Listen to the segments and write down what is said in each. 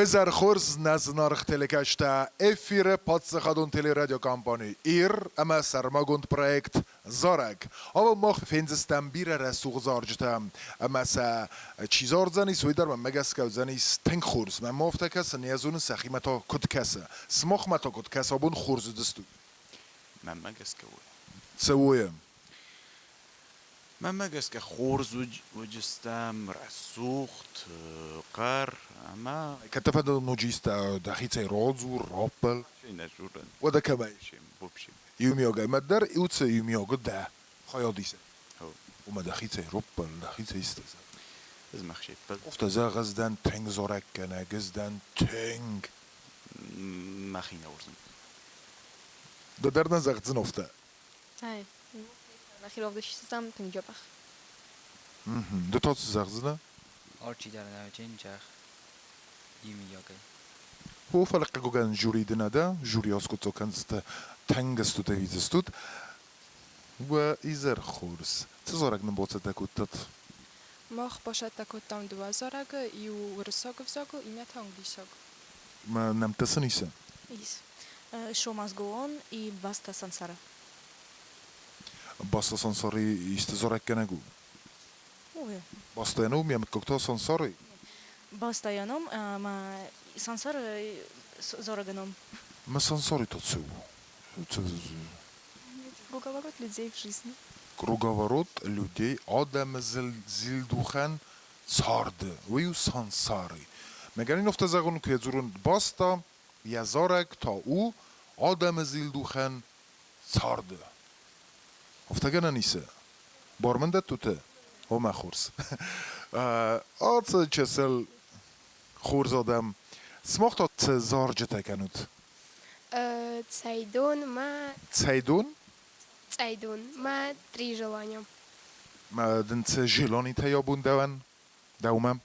Уе хорз, нӕ зынаргъ телекӕстӕ! Эфиры паддзахадон телерадиокомпани «Ир» ӕмӕ сӕрмагонд проект «Зарӕг». Абон мах фендзыстӕм бирӕ рӕсугъд зарджытӕ, ӕмӕ сӕ чи зардзӕнис, уый дӕр мӕнмӕ гӕсгӕ уыдзӕнис тынг хорз. Мӕнмӕ афтӕ кӕсы, не зонын сӕхимӕ та куыд кӕсы. Сымахмӕ та куыд кӕсы, абон хорз уыдыстут? Мӕнмӕ гӕсгӕ уый. Цӕуы. Мӕнмӕ гӕсгӕ хорз уыдыстӕм, рӕсугъд, хъӕр ӕмӕ… Кӕд дӕ фӕнды ноджы исты дӕхицӕй радзур, раппӕл? Нӕ дзурын. Уӕдӕ кӕмӕй? Вообще. Иумиагӕй мӕ дӕр иуцы иумиаг дӕ хайадисӕг. Уымӕ дӕхицӕй раппӕл, дӕхицӕй исты зӕгъ. Ӕз мӕхи ӕппӕл. Афтӕ зӕгъ, ӕз дӕн тынг зарӕггӕнӕг, ӕз дӕн тынг. Мӕхи нӕ уырнын. Ды дӕр нӕ зӕгъдзынӕ афтӕ? Ай, нӕхи равдисдзыстӕм тынг дзӕбӕх. Ды та цы зӕгъдзынӕ? Алчидӕр нӕ джинджах иумиагӕй. О, фӕлӕ хъыгагӕн жюри ды нӕ дӕ, жюри аскъуыддзаг кӕндзысты тынг стут ӕви стут. Уӕ изӕр хорз. Цы зарӕг нын бацӕттӕ кодтат? Мах бацӕттӕ кодтам дыууӕ зарӕгы, иу уырыссаг ӕвзагыл, иннӕ та англисаг. Мӕ нӕмттӕ сын исы? Ис. Show must go on и Баста Сансара. Баста Сансари исты зарӕггӕнӕг у? Ой. Бастайӕн у ме мыггаг та Сансари? Бастайӕ ном ӕмӕ Сансары зарӕгы ном. Мӕ Сансари та цы у? Круговорот людей в жизни. Круговорот людей адӕмы зилдухӕн царды. Уый у Сансари. Мӕгӕрин афтӕ зӕгъын, куы йӕ дзурын Баста, йӕ зарӕг та у адӕмы зилдухӕн царды. Афтӕ гӕнӕн исы? Бар мын дӕттут? О, мӕ хорз. Ацы чысыл хорз адӕм, сымах та цы зарджытӕ кӕнут? Цайдон ма… Цайдон? Цайдон ма три желания. Ма дын цы желанитӕ абон дӕуӕн? Дӕумӕ?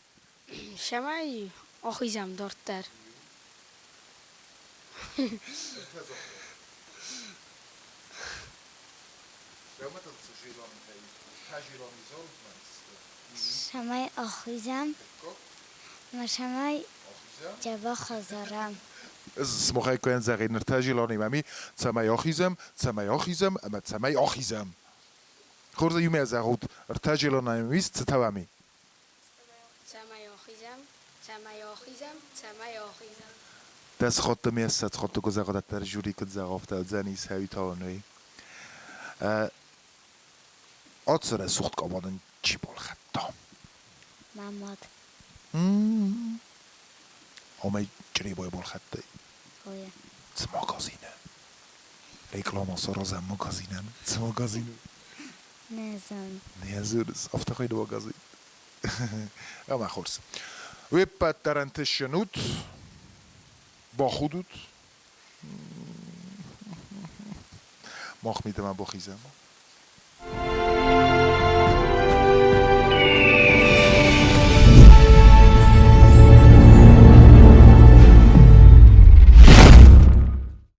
Цӕмӕй ахизӕм дарддӕр. Цӕмӕй ахизӕм, ма цӕмӕй дзӕбӕх азарӕм. Сымахӕй куы зӕгъин ныр та желани мӕм и, цӕмӕй ахизӕм, цӕмӕй ахизӕм ӕмӕ цӕмӕй ахизӕм. Хорз, иумӕ зӕгъут, ӕртӕ желанайы ис, цытӕ уӕм и? Цӕмӕй ахизӕм, цӕмӕй ахизӕм, цӕмӕй ахизӕм. Дӕс хатты ме ссӕдз хатты куы зӕгъа, дӕр жюри куыд зӕгъа, афтӕ уыдзӕнис хӕуитауӕн, уый. Ацы рӕсугъд къаба дын чи балхӕдта? Мӕ мад. Омӕ Чъребайы балхӕдтай? Ой. Цы магазины? Реклама саразӕм магазинӕн. Цы магазин у? Не зонын. Не зоныс? Афтӕ хуыйны магазин. Ӕмӕ хорз. Уе ппӕт дӕр ӕнтысджын ут, бахудут. Мах мидӕмӕ бахизӕм.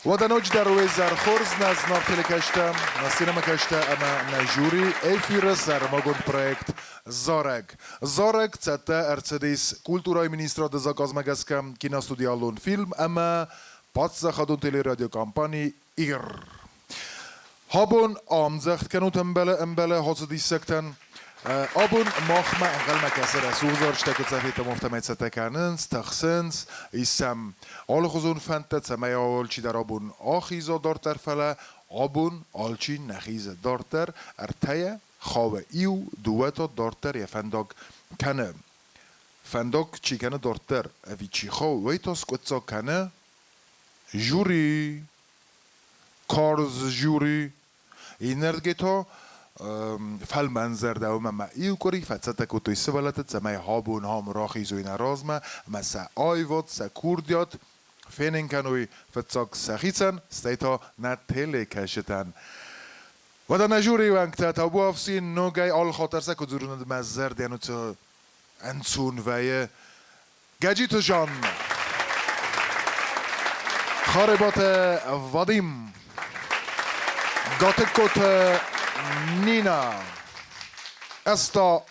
Уӕдӕ ноджыдӕр уе зӕр хорз, нӕ зынаргъ телекӕстӕ, нӕ сценӕмӕкӕстӕ ӕмӕ нӕ жюри эфиры сӕрмагонд проект «Зарӕг». Зарӕг цӕттӕ ӕрцыдис культурӕйы министрады заказмӕ гӕсгӕ киностудиалон фильм ӕмӕ паддзахадон телерадиокомпани «Ир». Абон ӕмдзӕгъд кӕнут ӕмбӕлы ӕмбӕлы хоцы диссӕгтӕн. Абон махмӕ ӕнхъӕлмӕ кӕсы рӕсугъд зарджытӕ куыд цӕфетӕм, афтӕмӕй цӕттӕ кӕнынц, тыхсынц, ис сӕм алыхуызон фӕндтӕ, цӕмӕй алчидӕр абон ахиза дарддӕр, фӕлӕ абон алчи нӕ хизы дарддӕр, ӕртӕйӕ хауы иу, дыууӕ та дарддӕр йӕ фӕндаг кӕны. Фӕндаг чи кӕны дарддӕр, ӕви чи хауы, уый та скъуыддзаг кӕны жюри. Карз жюри. Иннӕрдгӕй та фӕлмӕнзӕрдӕ уымӕ ӕмӕ иу къуыри фӕцӕттӕ кодтой сывӕллӕтты, цӕмӕй абон ам рахизой нӕ размӕ ӕмӕ сӕ аивад, сӕ курдиат фенын кӕной фыццаг сӕхицӕн, стӕй та нӕ телекӕсджытӕн. Уӕдӕ нӕ жюрийы уӕнгтӕ табуафси ногӕй алы хатт дӕр сӕ куыд дзурын, мӕ зӕрдӕйӕн уыцы ӕнцон вӕййы. Гӕджиты Жанна, Харебаты Вадим, Гатыгкоты Нина, ӕз та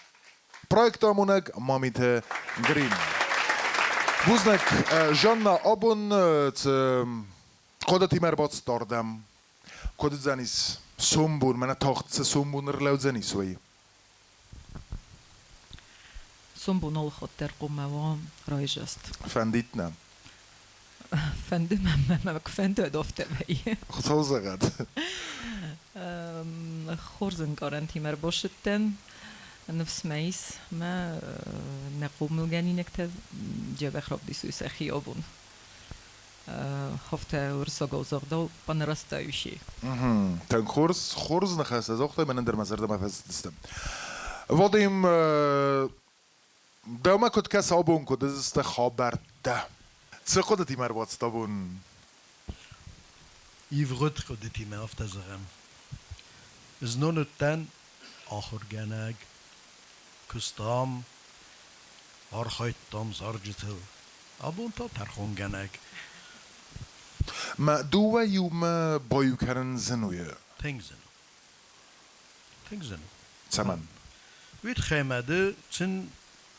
проектамонӕг Мамиты Грим. Бузныг, Жанна, абон цы хъуыдытимӕ ӕрбацыд ардӕм? Куыд уыдзӕнис сомбон, мӕнӕ тагъд цы сомбон ӕрлӕудзӕнис, уый? Сомбон алыхатт дӕр хъуамӕ уа райзаст. Фӕндид нӕ? Фӕнды мӕ, мӕ куы фӕнды, уӕд афтӕ вӕййы. Хуыцау зӕгъӕд. Хорз ӕнкъарӕнтимӕ ӕрбацыдтӕн. Ныфс мӕ ис, мӕ нӕ хъомылгӕнинӕгтӕ дзӕбӕх равдисой сӕхи абон. Афтӕ уырыссагау загъдау по нарастающей. Тынг хорз, хорз ныхӕстӕ загътай, мӕнӕн дӕр мӕ зӕрдӕмӕ фӕцыдысты. Вадим, дӕумӕ куыд кӕсы абон, куыд сты хабӕрттӕ? Цы хъуыдытимӕ ӕрбацыд абон? Ивгъуыд хъуыдытимӕ афтӕ зӕгъӕм. Знон уыдтӕн ахуыргӕнӕг, куыстам, архайдтам зарджытыл. Абон та тӕрхонгӕнӕг. Мӕ дыууӕ иумӕ баиу кӕнын зын у. Тынг зын у. Тынг зын у. Цӕмӕн? Уый тыххӕй мӕ ды сын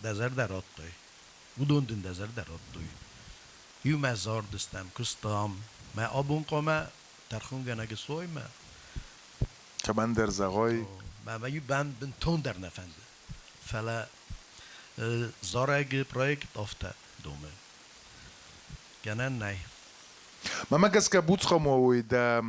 дӕ зӕрдӕ радтай. Уыдон дын дӕ зӕрдӕ радтой. Иумӕ зардыстӕм, куыстам. Мӕ абон хъуамӕ тӕрхонгӕнӕг суай мӕ. Кӕмӕндӕр зӕгъай. Мӕ мӕ иу бынтондӕр нӕ фӕнды. Фӕлӕ зарӕгы проект афтӕ домы. Гӕнӕн нӕй. Мӕмӕ гӕсгӕ буц хъуамӕ уой дӕ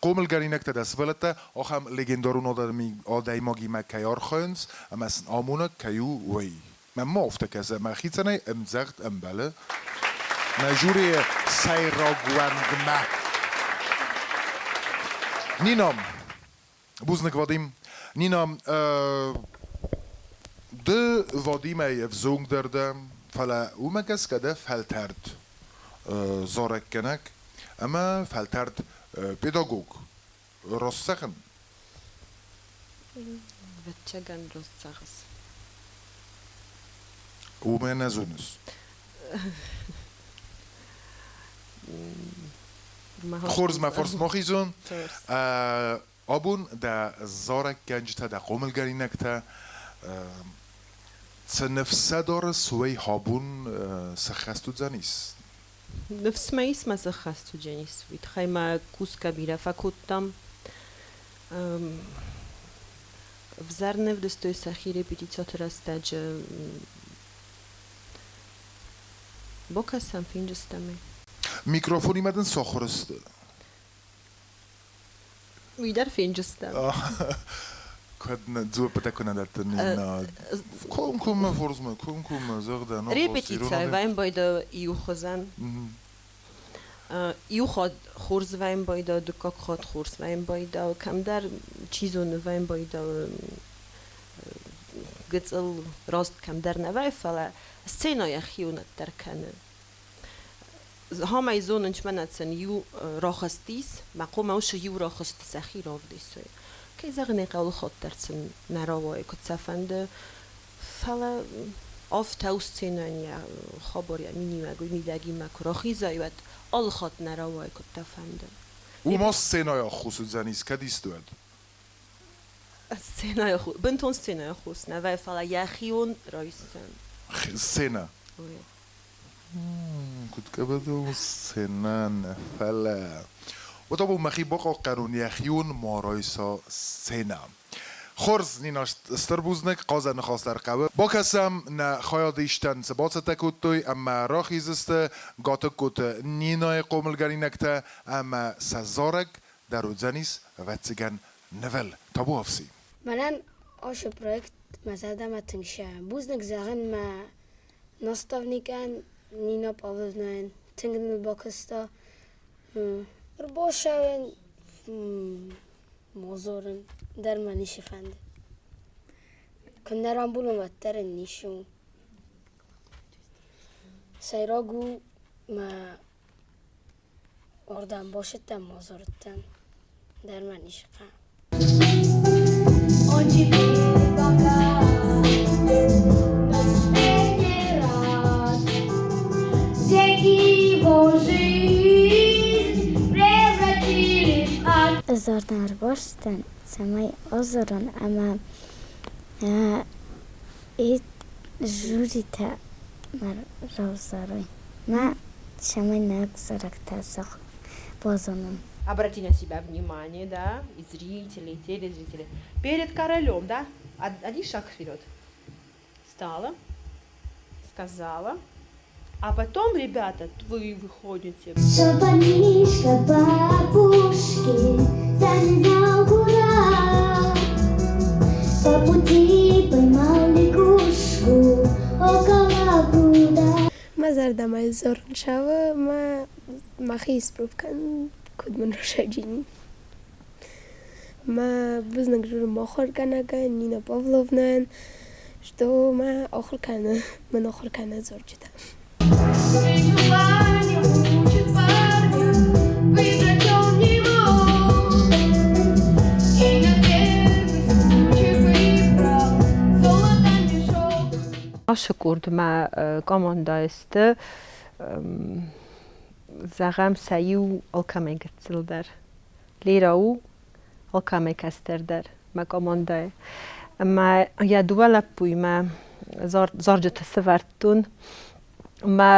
хъомылгӕнинӕгтӕ, дӕ сывӕллӕттӕ ахӕм легендарон адӕймагимӕ кӕй архайынц ӕмӕ сын амонӕг кӕй у, уый. Мӕнмӕ афтӕ кӕсы, ӕмӕ хицӕнӕй ӕмдзӕгъд ӕмбӕлы нӕ жюрийы сӕйраг уӕнгмӕ. Нино, бузныг, Вадим. Нино, ды Вадимӕй ӕвзонгдӕр дӕ, фӕлӕ уымӕ гӕсгӕ дӕ фӕлтӕрд зарӕггӕнӕг ӕмӕ фӕлтӕрд педагог. Раст зӕгъын? Ӕвӕццӕгӕн, раст зӕгъыс. Уымӕ нӕ зоныс? Хорз мӕ фарст ма хизон. Абон дӕ зарӕггӕнджытӕ, дӕ хъомылгӕнинӕгтӕ цы ныфс дарыс, уый абон сӕххӕст уыдзӕнис? Ныфс мӕ ис, мӕ сӕххӕст уыдзӕнис. Уый тыххӕй ма кусгӕ бирӕ фӕкодтам. Ӕвзӕр не вдыстой сӕхи репетициты рӕстӕджы. Бакӕсӕм, фенджыстӕм ӕй. Микрофонимӕ дын сахуыр сты? Уый дӕр фенджыстӕм. Куыд дзуаппытӕ куы нӕ дӕттын, комкоммӕ форсмӕ, комкоммӕ, зӕгъ Репетицийы вӕййы иу хуызӕн. Иу хатт хорз вӕййы, дыккаг хатт хорз вӕййы, кӕмдӕр, чи зоны, вӕййы гыццыл раст кӕмдӕр нӕ вӕййы, фӕлӕ сценӕ йӕхионӕддӕр кӕны. Хамӕй зонынч мӕнӕ иу рахызтис, мӕ хъуамӕ уыцы иу рахызт сӕхи равдисой. Кӕй зӕгъын ӕй хъӕуы, хатт дӕр сын нӕ рауайы, куыд сӕ фӕнды, фӕлӕ афтӕ у сценӕйӕн йӕ хабар, йӕ миниуӕг, уый мидӕгимӕ куы рахизай, уӕд алы хатт нӕ рауайы, куыд дӕ фӕнды. Уымӕ сценӕйы ӕххуыс уыдзӕнис, кӕд исты уӕд? Сценӕйы бынтон сценӕйы ӕххуыс нӕ вӕййы, фӕлӕ йӕхион райсдзӕн. Сценӕ? Куыд къӕбӕда сценӕ нӕ, фӕлӕ. Уӕд абон мӕхи бахъахъхъӕнон, йӕхион ма райса сценӕ. Хорз, Нина, стыр бузныг, хъазӕн ныхас дӕр хъӕуы. Бакӕсӕм, нӕ хайадистӕн цы бацӕттӕ кодтой ӕмӕ рахиздзысты Гатыгкоты Нинайы хъомылгӕнинӕгтӕ ӕмӕ сӕ зарӕг дӕр уыдзӕнис, ӕвӕццӕгӕн, нывыл. Табуафси. Мӕнӕн ацы проект мӕ зӕрдӕмӕ тынг сӕ. Бузныг зӕгъын мӕ наставникӕн Нина Павловнайӕн. Тынг ныл бакуыста. Ӕрбацӕуын, мозорын дӕр мӕ ницы фӕнды. Куы нӕ рамбулон, уӕддӕр ын ницы у. Сӕйраг у мӕ ардӕм бацыдтӕн, мозорыдтӕн дӕр мӕ ницы хъӕуы. Он тебе пока но не рад. Деньги его жизнь превратили в ад. Ӕз ардӕм ӕрбацыдтӕн, цӕмӕй азарон ӕмӕ жюритӕ Мӕ равзарой. Мӕ цӕмӕй ног зарӕгтӕ базонон. Обрати на себя внимание, да, и зрители, и телезрители. Перед королем, да, один шаг вперед. Стала, сказала. А потом, ребята, вы выходите. Шел парнишка по опушке, сам не знал куда. По пути поймал лягушку около пруда. Мӕ зӕрдӕмӕ дзорун цӕуы мӕ мӕхи испроб кӕнун, куд мин росӕджин. Мӕ бузныг дзурын мӕ ахуыргӕнӕгӕн Нина Павловнӕн, что мӕ ахуыр кӕны, мӕн ахуыр кӕны дзурджытӕ. Три желания мучит парня, выбрать он не мог. И на первый случай выбрал золото мешок. Ацы къорд мӕ командӕйы сты, зӕгъӕм, сӕ иу алкӕмӕй гыццылдӕр. Лера у алкӕмӕй кӕстӕрдӕр мӕ командӕйы. Ӕмӕ йӕ дыууӕ лӕппуимӕ зарджытӕ сӕвӕрдтон. Мӕ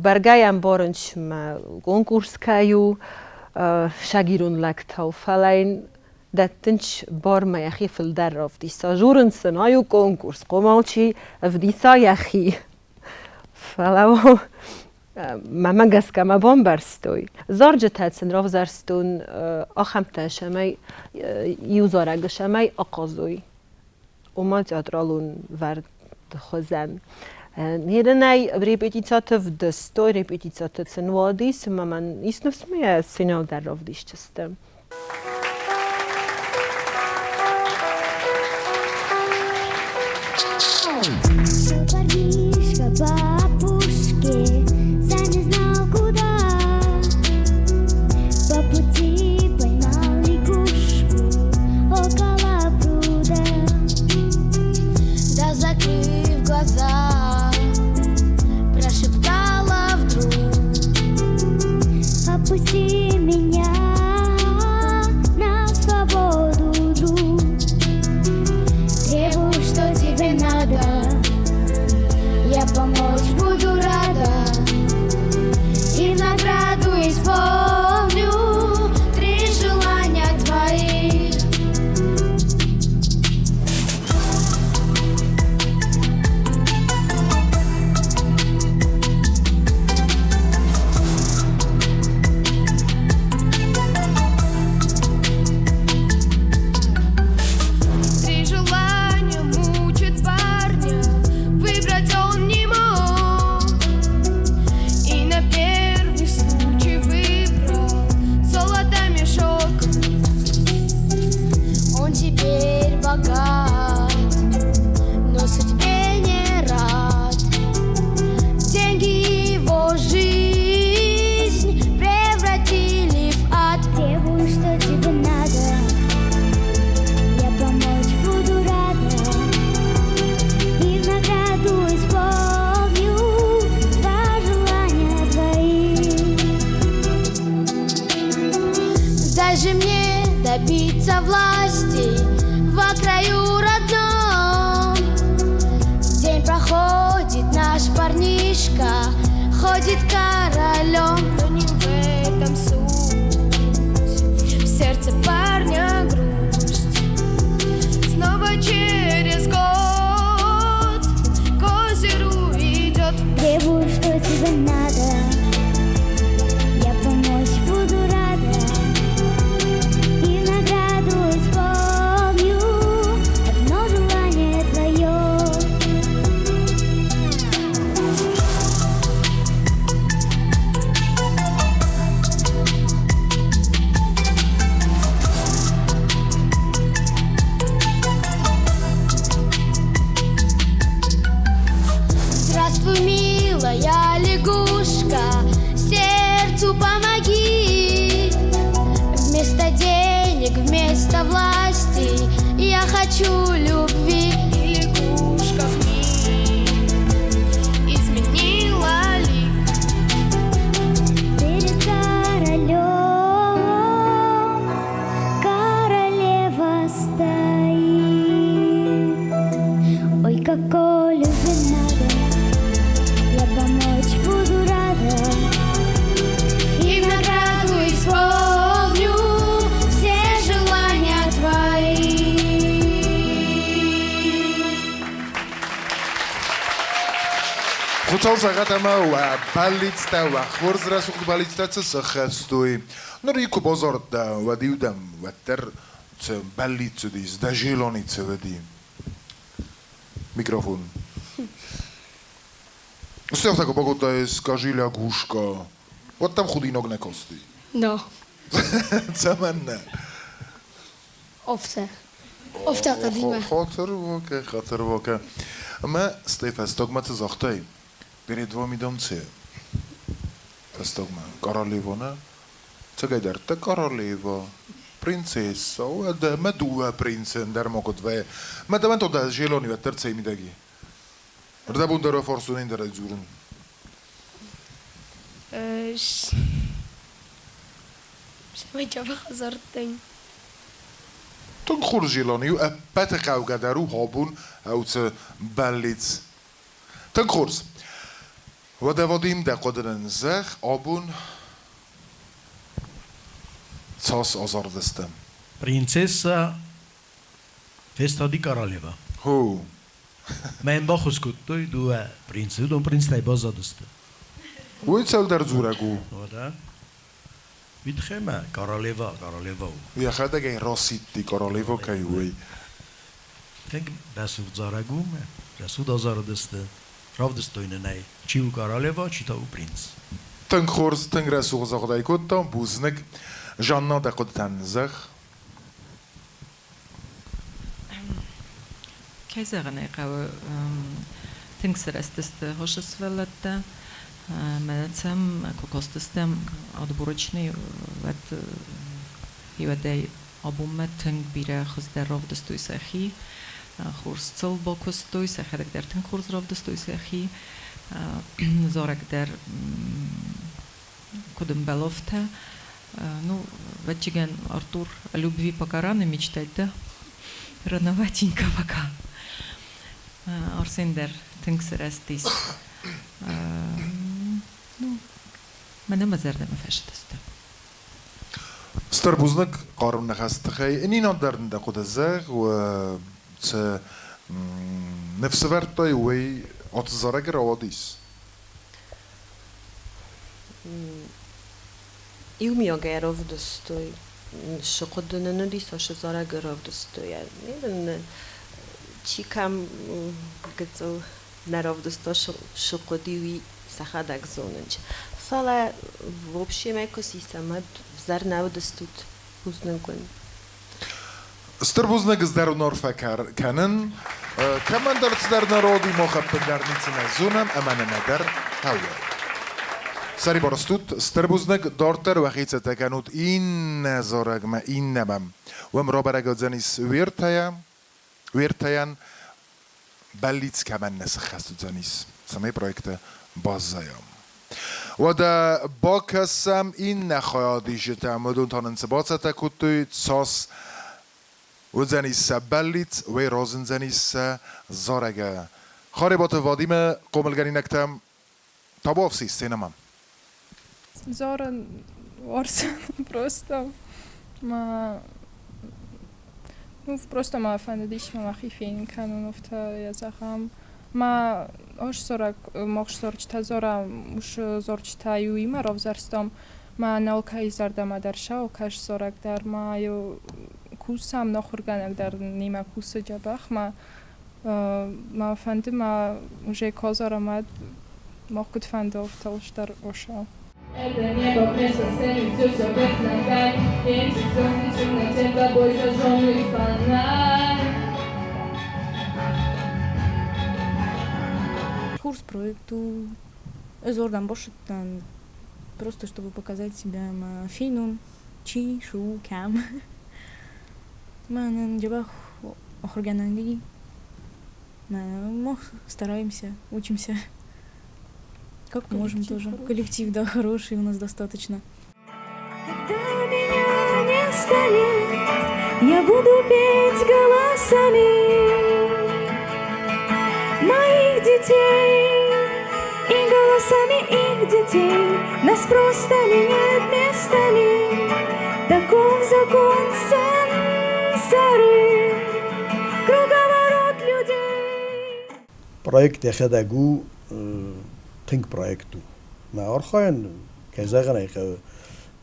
бӕргӕ ӕмбарынц, мӕ конкурс кӕй у, сагирон лӕгтау, фӕлӕ йын дӕттынц бар мӕ йӕхи фылдӕр равдиса. Дзурынц ын, ай у конкурс, хъуамӕ алчи ӕвдиса йӕхи. Фӕлӕ мӕмӕ гӕсгӕ мӕ бамбӕрстой. Зарджытӕ сын равзӕрстон ахӕмтӕ, цӕмӕй иу зарӕг цӕмӕй ахъазой. Ома театралон вӕрд хуызӕн. Нерынӕй репетицаты вдыстой, репетицаты сын уадис, ӕмӕ мӕн ис ныфс мӕ йӕ сценӕйыл дӕр равдисдзысты. Шел парнишка по опушке, сам не знал куда. По пути поймал лягушку около пруда. Да закрыв глаза, прошептала вдруг: Отпусти меня на свободу, друг. Требую, что тебе надо, я помочь буду рада. И в награду исполню три желания твоих. Три желания мучит парня, выбрать он не мог. И на первый случай выбрал золото мешок. Он теперь богат, но судьбе не рад. Деньги его жизнь превратили в ад. Требую, что тебе надо, я помочь буду рада. И в награду исполню два желания твоих. Дай же мне добиться власти во краю родном. День проходит, наш парнишка ходит королем. Но не в этом суть, в сердце парня грусть. Снова через год к озеру идет. Требую, что тебе надо, я помочь буду рада. И в награду исполню одно желание твое. Здравствуй, милая лягушка, сердцу помоги. Вместо денег, вместо власти я хочу любви. И лягушка вмиг изменила лик. Перед королем королева стоит. Ой, какой любви надо, Хуыцау зӕгъӕд ӕмӕ уӕ бӕллицтӕ, уӕ хорз рӕсугъд бӕллицтӕ цы сӕххӕст уой. Ныр икуы базардтӕ, уӕд-иу дӕм уӕддӕр цы бӕллиц уыдис, дӕ зелони цы уыди? Микрофон. Стӕй куы бакодтай «Скажи, лягушка», уӕд дӕм худинаг нӕ касти? Да. Цӕмӕннӕ? Афтӕ. Афтӕ хъӕдимӕ. Хатыр ваке, хатыр ваке. Ӕмӕ стӕй фӕстагмӕ цы загътай? Перед вами дам цы? Фӕстагмӕ. Королева нӕ? Цӕгӕйдӕр дӕ королева, принцесса, уӕдӕ мӕ дыууӕ принцы ӕндӕр ма куыд вӕййы. Мӕ дӕмӕн то дӕ зелони уӕддӕр цӕй мидӕги? Рдӕбон дӕр фӕрсун ӕндӕрӕй дзурун. Цӕмӕй дзӕбӕх азардтӕн. Тынг хорз зелони у, ӕппӕты хъӕугӕ дӕр у абон ӕуцы бӕллиц. Тынг хорз. Уӕдӕ Вадим, дӕ хъуыды нын зӕгъ, абон цас азардыстӕм? Принцесса фестади королева. Хо. Мӕн баххуыс кодтой дыууӕ принцы, уыдон принцтӕй баззадысты. Уый цӕуылдӕр дзурӕг у. Уӕдӕ? Уый королева, королева у. Йӕхӕдӕг ӕй расидти, королева кӕй у, уый. Тынг рӕсугъд зарӕг у, рӕсугъд азарыдысты. Равдыстой нын ӕй, чи у королева, чи та у принц. Тынг хорз, тынг рӕсугъд загъд ӕй кодтам, бузныг. Жанна, дӕ хъуыдытӕн зӕгъ. Кӕй зӕгъын ӕй хъӕуы, тынг сырӕзтысты хосы сывӕллӕттӕ. Мӕнӕ сӕм куы кастыстӕм отборочный, уӕд хиуӕдӕй абонмӕ тынг бирӕ хуыздӕр равдыстой сӕхи. Хорз сыл бакуыстой, сӕхӕдӕг дӕр тынг хорз равдыстой сӕхи. Зарӕг дӕр куыд ӕмбӕлы, афтӕ. Ну, ӕвӕццӕгӕн, Артур о любви пока рано мечтать, да? Рановатенько пока. Арсен дӕр тынг сырӕзтис. Ну, мӕнӕ мӕ зӕрдӕмӕ фӕцыдысты. Стыр бузныг хъарм ныхӕсты тыххӕй. Нина дӕр дын дӕ хъуыды зӕгъ, цы ныфс ӕвӕрдтай, уый ацы зарӕг рауадис? Иумиагӕй равдыстой, цы хъуыды нын уыдис, цы зарӕг равдыстой. Чи кӕм гыццыл нӕ равдыста, цы хъуыди, уый сӕхӕдӕг зонынц. Фӕлӕ в общем куы сисӕм, уӕд ӕвзӕр нӕ уыдыстут, бузныг уын. Стыр бузныг ӕз дӕр уын арфӕ кӕнын. Кӕмӕндӕр цыдӕр народи мах ӕппындӕр ницы нӕ зонӕм ӕмӕ нӕ нӕдӕр хъӕуы. Сӕрибар стут, стыр бузныг, дарддӕр уӕхи цӕттӕ кӕнут иннӕ зарӕгмӕ, иннӕмӕ. Уым рабӕрӕг уыдзӕнис уе ртӕйӕн бӕллиц кӕмӕн нӕ сыххӕст уыдзӕнис, цӕмӕй проекты баззайӕм. Уӕдӕ бакӕсӕм иннӕ хайадисджытӕм, уыдон та нын цы бацӕттӕ кодтой, цас уыдзӕнис сӕ бӕллиц, уый разындзӕнис сӕ зарӕгы. Харебаты Вадимы хъомылгӕнинӕгтӕм табуафси сценӕмӕ. Зарын уарзын просто. Мӕ ну, просто мӕ фӕндыдис мӕ мӕхи фенын кӕнын, афтӕ йӕ зӕгъӕм. Мӕ ӕз зарӕг, мах зарджытӕ зарӕм, уыцы зарджытӕ иуимӕ равзӕрстам. Мӕ алкӕй зӕрдӕмӕ дӕр сӕ алкӕй зарӕг дӕр ма кусӕм, нӕ ахуыргӕнӕг дӕр немӕ кусы дзӕбӕх. Мӕ мӕ фӕнды мӕ уже ка зарӕм, мах куыд фӕнды, афтӕ дӕр оса. Это небо вместо сцены все все вверх ногами. Эти звезды в темноте тобой зажженный фонарь. Хорз проект у. Ӕз уырдӕм бацыдтӕн просто чтобы показать себя ӕмӕ фенон, чи, шы у, кӕм. Мӕнӕн дзӕбӕх ахуыргӕнӕг и. Мах стараемся, учимся. Как можем Коллектив тоже. хороший. Коллектив, да, хороший у нас достаточно. Когда меня не станет, я буду петь голосами моих детей и голосами их детей. Нас просто меняют местами. Таков закон сансары, круговорот людей. Проект йӕхӕдӕг у Тынг проект у. Мӕ архайӕн, кӕй зӕгъын ӕй хъӕуы,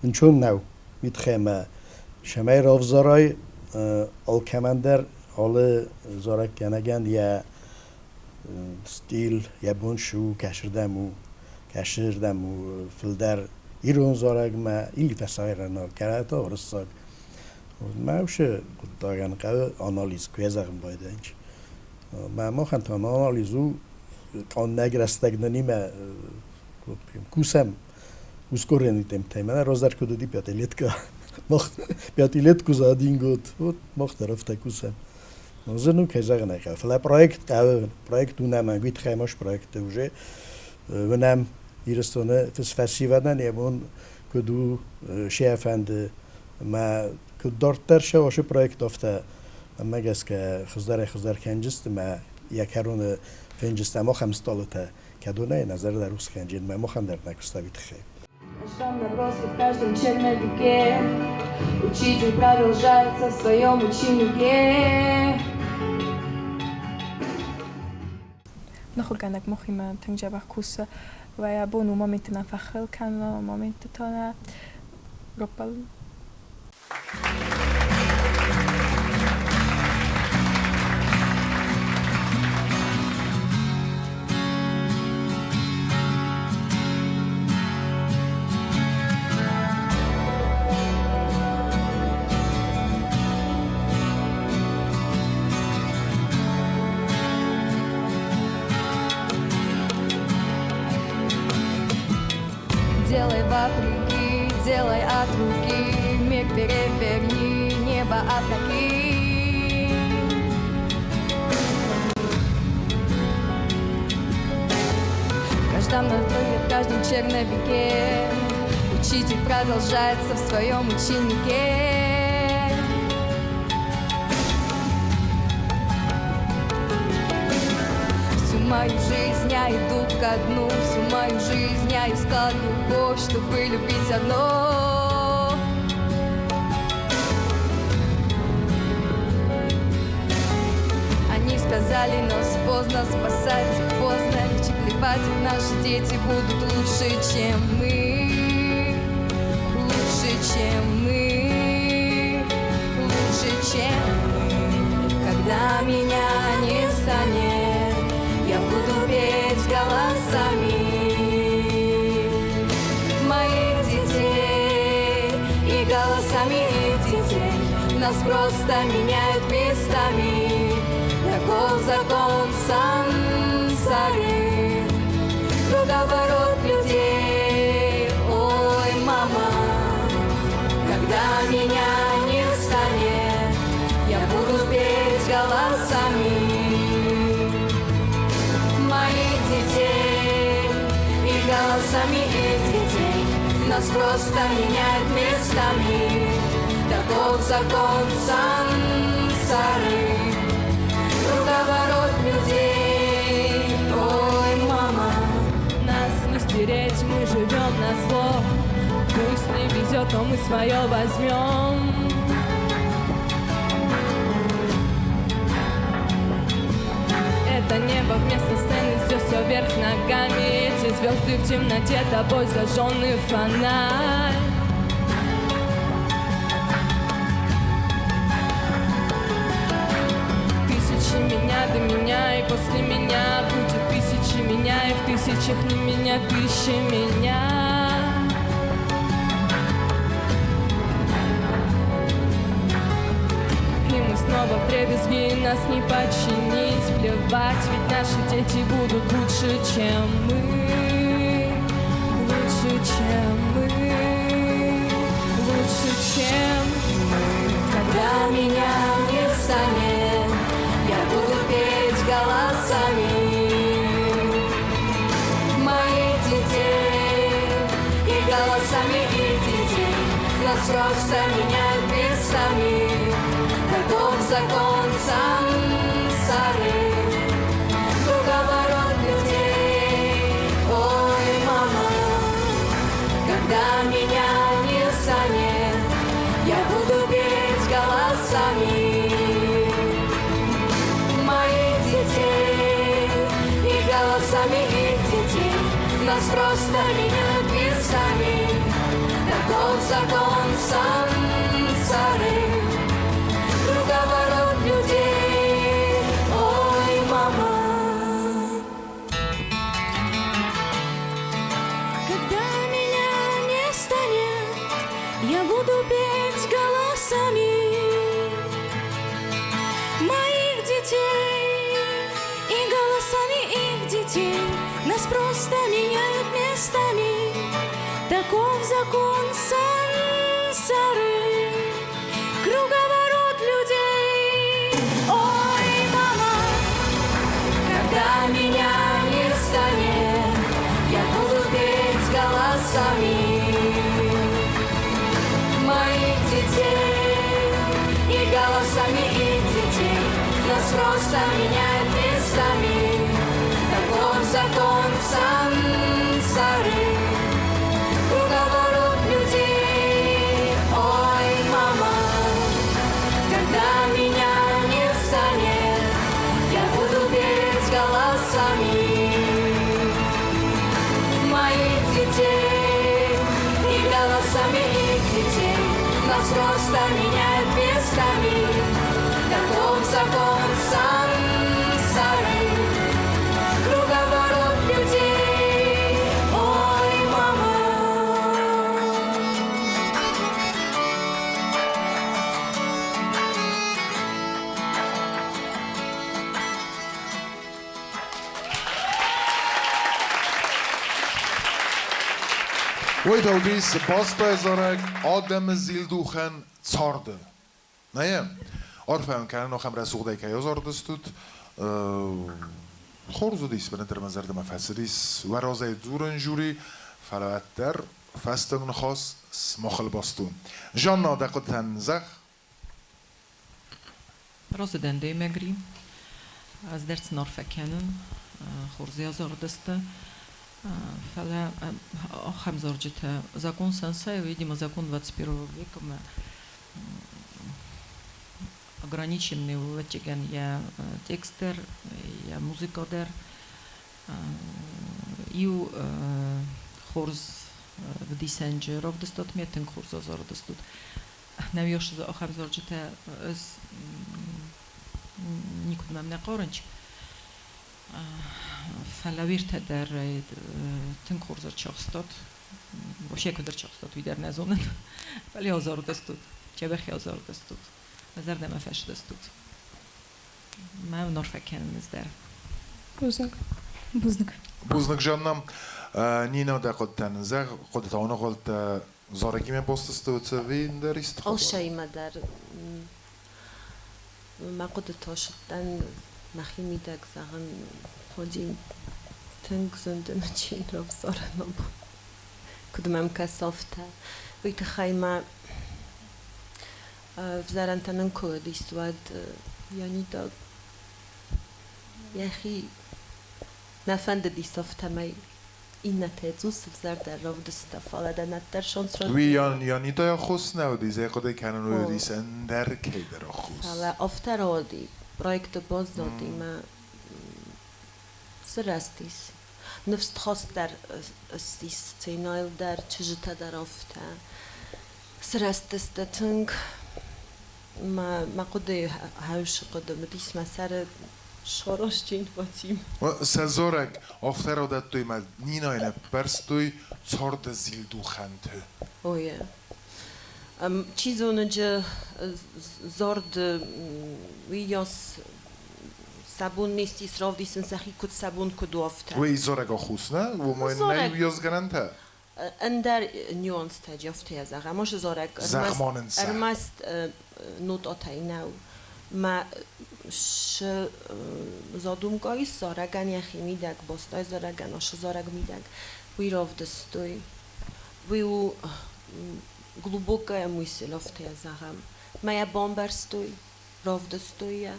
ӕнцон нӕу. Уый тыххӕй ӕмӕ цӕмӕй равзарай алкӕмӕн дӕр алы зарӕггӕнӕгӕн йӕ стиль, йӕ бон цы у, кӕцырдӕм у, кӕцырдӕм у фылдӕр ирон зарӕгмӕ или фӕсарӕйнаг, кӕнӕ та уырыссаг. Мӕ уыцы хъуыддагӕн хъӕуы анализ, куы йӕ зӕгъын байдайынц. Мӕ махӕн та анализ у къаннӕг рӕстӕг нынимӕ кусӕм ускоренный темптӕй. Мӕнӕ раздӕр куыд уыди пятилетка, мах пятилетку за один год, вот мах дӕр афтӕ кусӕм. Зын у, кӕй зӕгъын ӕй хъӕуы. Фӕлӕ проект хъӕуы, проект уынӕм, уый тыххӕй ма проекты уже уынӕм Ирыстоны фӕсивӕдӕн йӕ бон куыд у, се фӕнды мӕ куыд дарддӕр сӕ уыцы проект афтӕ мӕнмӕ гӕсгӕ хуыздӕрӕй-хуыздӕр кӕнджысты мӕ йӕ кӕроны фенджыстӕм ахӕм стъалытӕ, кӕдонӕй нӕ зӕрдӕ рухс кӕнджын мӕ махӕн дӕр нӕ куыста уый тыххӕй. Каждом наброске в каждом черновике Учитель продолжается в своем ученике. Ахуыргӕнӕг махимӕ тынг дзӕбӕх кусы. Йӕ бон у моменты нӕ фӕхыл кӕна, моменты та нӕ раппӕлын. Делай вопреки, делай от руки, Мир переверни, небо опрокинь. В каждом надрыве, в каждом черновике Учитель продолжается в своем ученике. Всю мою жизнь я иду ко дну, всю мою жизнь я искал любовь, чтобы любить одно. Они сказали, нас поздно спасать, поздно лечь плевать, наши дети будут лучше, чем мы, лучше, чем мы, лучше, чем мы. Когда меня не станет, я буду петь голосами моих детей и голосами их детей. Нас просто меняют местами. Таков закон сансары, круговорот людей. Ой, мама, когда меня не станет, я буду петь голосами моих детей и голосами их детей. Нас просто меняют местами. Таков закон сансары, круговорот людей. Ой, мама, Нас не стереть, мы живем на зло. Пусть не везет, но мы свое возьмем. Это небо вместо сцены, здесь все вверх ногами. Эти звезды в темноте, тобой зажженный фонарь. Тысячи меня до меня и после меня будет тысячи меня, и в тысячах не меня, тысячи меня. И мы снова вдребезги, нас не починить, плевать, ведь наши дети будут лучше, чем мы, лучше, чем мы, лучше, чем мы. Когда меня не станет, я буду петь голосами моих детей и голосами их детей. Нас просто меняют местами. Таков закон сансары, круговорот людей. Ой, мама, когда меня не станет, я буду петь голосами моих детей и голосами их детей. Нас просто меняют местами. Таков закон сансары. Круговорот людей. Ой, мама. Когда меня не станет, я буду петь голосами моих детей и голосами их детей. Нас просто меняют местами. Таков закон сансары. Круговорот людей. Ой, мама, когда меня не станет, я буду петь голосами моих детей и голосами их детей. Нас просто меняют местами. Таков закон сансары. Круговорот людей. Ой, мама, когда меня не станет, я буду петь голосами моих детей и голосами их детей. Нас просто меняют местами. Таков закон сансары. Круговорот людей. Ой, мама. Уый та уыдис Бастайы зарӕг адӕмы зилдухӕн царды. Нӕ? Арфӕ уын кӕнын, ахӕм рӕсугъдӕй кӕй азардыстут. Хорз уыдис, бынӕттӕр мӕ зӕрдӕмӕ фӕцыдис. Уӕ разӕй дзурын жюри, фӕлӕ уӕддӕр фӕстаг ныхас сымахыл баст у. Жанна, дӕ хъуыдытӕн зӕгъ. Разы дӕн демӕ, Гри. Ӕз дӕр сын арфӕ кӕнын, хорзӕй азардысты. Фӕлӕ ахӕм зарджытӕ закон сансайы, видимо, закон 21 века мӕ ограниченный у, ӕвӕццӕгӕн, йӕ текст дӕр, йӕ музыка дӕр. Иу хорз вдисӕнджы равдыстат ме тынг хорз азарыдыстут. Нӕ ахӕм зарджытӕ ӕз никуыд мӕм нӕ хъарынч. Фӕлӕ уиртӕ дӕр тынг хорз ӕрчахстат. Вообще куыд ӕрчахстат, уый дӕр нӕ зонын. Фӕлӕ азарыдыстут, дзӕбӕх азарыдыстут. Мӕ зӕрдӕмӕ фӕцыдыстут. Мӕ уын арфӕ кӕнын ӕз дӕр. Бузныг. Бузныг. Бузныг, Жанна. Нина, дӕ хъуыдытӕн зӕгъ, хъуыдытӕ аныгъуылд зарӕгимӕ баст сты ӕви ӕндӕр исты хабар? Алцӕимӕ дӕр мӕ хъуыдытӕ сыдтӕн мӕхимидӕг, зӕгъын, ходи тынг зондджын равзарӕн абон. Куыд мӕм кӕсы, афтӕ. Уый тыххӕй мӕ ӕвзарӕнтӕ нын куы уыдис, уӕд Янита йӕхи нӕ фӕндыдис, афтӕмӕй иннӕтӕй цъус ӕвзӕрдӕр равдыста, фӕлӕ дӕ нӕддӕр шанс радтой. Уый Янитайы аххос нӕ уыдис, ӕй хъуыды кӕнын, уый уыдис ӕндӕр кӕйдӕр аххос. Фӕлӕ афтӕ рауади, проекты баззади мӕ сырӕзтис. Ныфсхастдӕр ссис сценӕйыл дӕр, чызджытӕ дӕр афтӕ. Сырӕзтысты тынг. Мӕ хъуыдыйы хӕусы хъуыды уыдис мӕ сӕры сарӕзтджын Вадим. Сӕ зарӕг афтӕ радӕттой мӕ Нинайы ӕппӕрстой царды зилдухӕнты. Ой, чи зоны, зард уыйас сӕ бон не ссис равдисын сӕхи куыд сӕ бон куыд у, афтӕ. Уый зарӕг аххос нӕ? Уымӕн нӕй уыйасгӕнӕнтӕ? Ӕндӕр нюанстӕ афтӕ зӕгъӕм. Ацы зарӕг ӕрмӕст нотатӕй нӕу. Мӕ шы задумка ис зарӕгӕн йӕхи мидӕг, бостай зарӕгӕн ашы зарӕг мидӕг. Уый равдыстой. Уый у глубокая мысль, афтӕ зӕгъӕм. Мӕ йӕ бамбӕрстой, равдыстой йӕ.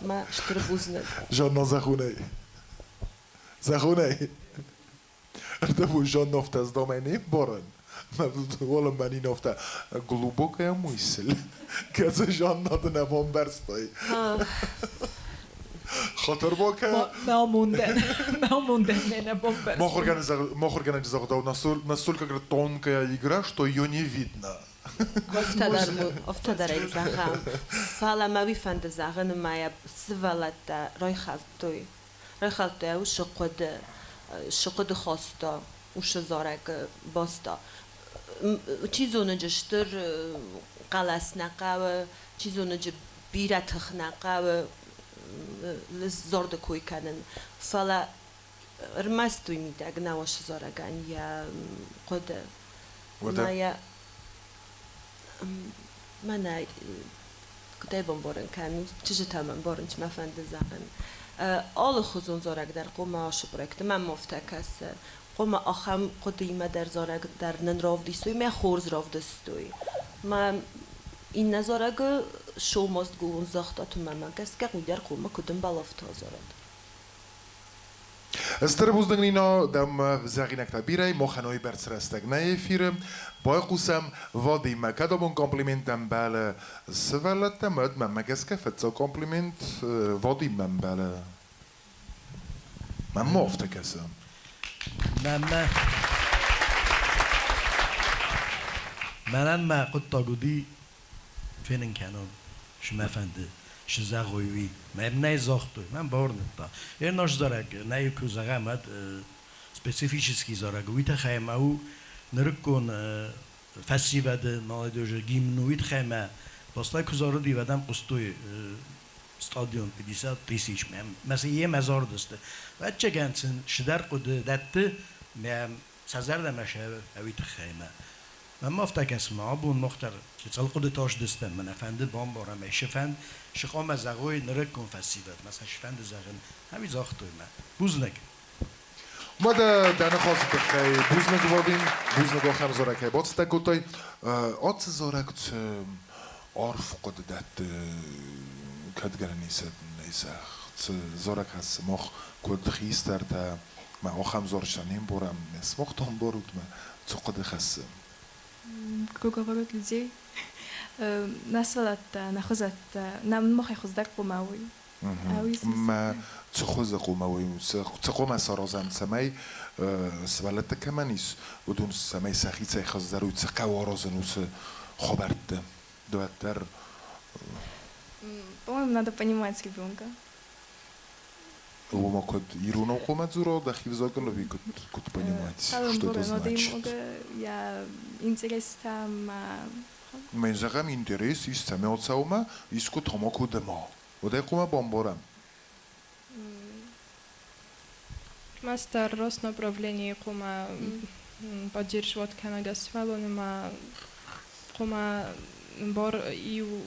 Мӕ стыр бузныг. Жанна зӕгъунӕй. Зӕгъунӕй. Ӕрдӕбон Жанна афтӕ здомӕй не мбарын. Уалынмӕ Нина афтӕ глубокая мысль. Кӕцы Жанна ды нӕ бамбӕрстай. Хатыр бакӕ. Мӕ амондӕн нӕ нӕ бамбӕрстон. Мохоргӕнӕджы загъдау, настолько тонкая игра, что ее не видно. Афтӕ дӕр ӕй зӕгъӕм. Фӕлӕ мӕ уый фӕнды зӕгъын, ӕмӕ йӕ сывӕллӕттӕ райхӕлдтой. Райхӕлдтой уыцы хъуыды, цы хъуыды хаста, уыцы зарӕг баста. Чи зоны, стыр хъӕлӕс нӕ хъӕуы, чи зоны, бирӕ тых нӕ хъӕуы зарды кой кӕнын. Фӕлӕ ӕрмӕст уый мидӕг нӕ уыцы зарӕгӕн йӕ хъуыды. Мӕ йӕ мӕнӕ куыд ӕй бамбарын кӕнын, чызджытӕ мӕ ӕмбарын, чи мӕ фӕнды зӕгъын. Алыхуызон зарӕг дӕр хъуамӕ ацы проекты мӕм афтӕ кӕсы. Хъуамӕ ахӕм хъуыдыимӕ дӕр зарӕг дӕр нын равдисой, мӕ хорз равдыстой. Мӕ иннӕ зарӕгы сомастгулон загъта, мӕмӕ гӕсгӕ уый дӕр хъуамӕ куыд ӕмбӕла, афтӕ азарӕд. Стыр бузныг, Нино, дӕм зӕгъинӕгтӕ бирӕ, махӕн уыйбӕрц рӕстӕг нӕй эфиры. Байхъусӕм Вадиммӕ. Кӕд абон комплимент ӕмбӕлы сывӕллӕттӕм, уӕд мӕнмӕ гӕсгӕ фыццаг комплимент Вадиммӕ ӕмбӕлы. Мӕнмӕ афтӕ кӕсы. Мӕнмӕ Мӕнӕн мӕ хъуыддаг уыди фенын кӕнон, цы мӕ фӕнды, цы зӕгъой, уый. Мӕ нӕ загътой, мӕн бауырныдта. Наш зарӕг, нӕ куы зӕгъӕм, уӕд специфический зарӕг, уый тыххӕй ма у нырыккон фӕсивӕды молодежи гимн, уый тыххӕй мӕ Постай куы зарыди, уӕд ӕм хъуыстой стадион 50 тысяч. Мӕ цы йемӕ зардысты. Ӕвӕццӕгӕн сын цыдӕр хъуыды дӕтты, мӕ сӕ зӕрдӕмӕ уый тыххӕй мӕ. Мӕнмӕ афтӕ кӕсы, мӕ абон мах дӕр цӕлхъуыды тасдыстӕм, мӕнӕ фӕнды бамбарӕм ӕй, цы фӕнд, цы хъуамӕ зӕгъой нырыккон фӕсивӕд, мӕ сӕ цы фӕнды зӕгъын, ӕви загътой мӕ. Бузныг. Уӕдӕ дӕ ныхасы тыххӕй бузныг, Вадим, бузныг ахӕм зарӕгӕй бацӕттӕ кодтай. Ацы зарӕг цы арф хъуыды дӕтты, кӕд гӕнӕн ис, цы зарӕг хӕссы мах куыд хистӕртӕ, мӕ ахӕм зарджытӕ не мбарӕм, сымах та ӕмбарут мӕ, цы хъуыды хӕссы? Круговорот людей. Нӕ сывӕллӕттӕ, нӕ хуызӕттӕ, нӕ махӕй хуыздӕр хъуамӕ уой. Мӕ цы хуызы хъуамӕ уой, цы хъуамӕ саразӕм, цӕмӕй сывӕллӕттӕ кӕмӕн ис, уыдон цӕмӕй сӕхицӕй хуыздӕр уой, цы хъӕуы аразын уыцы хабӕртты дарддӕр? По-моему, надо понимать ребенка. Уымӕ куыд иронау хъуамӕ дзура дӕхи взагыл ӕви куыд понимать, что это значит? Я интерестӕ мӕ Мӕн зӕгъӕм интерес ис цӕмӕй цӕума, искуы тамако дыма. Уӕд ӕй хъуамӕ бамбарӕм. Мастер рост направление хъуамӕ поддерживать кӕна сывӕллоны ма хъуамӕ ӕмбар иу,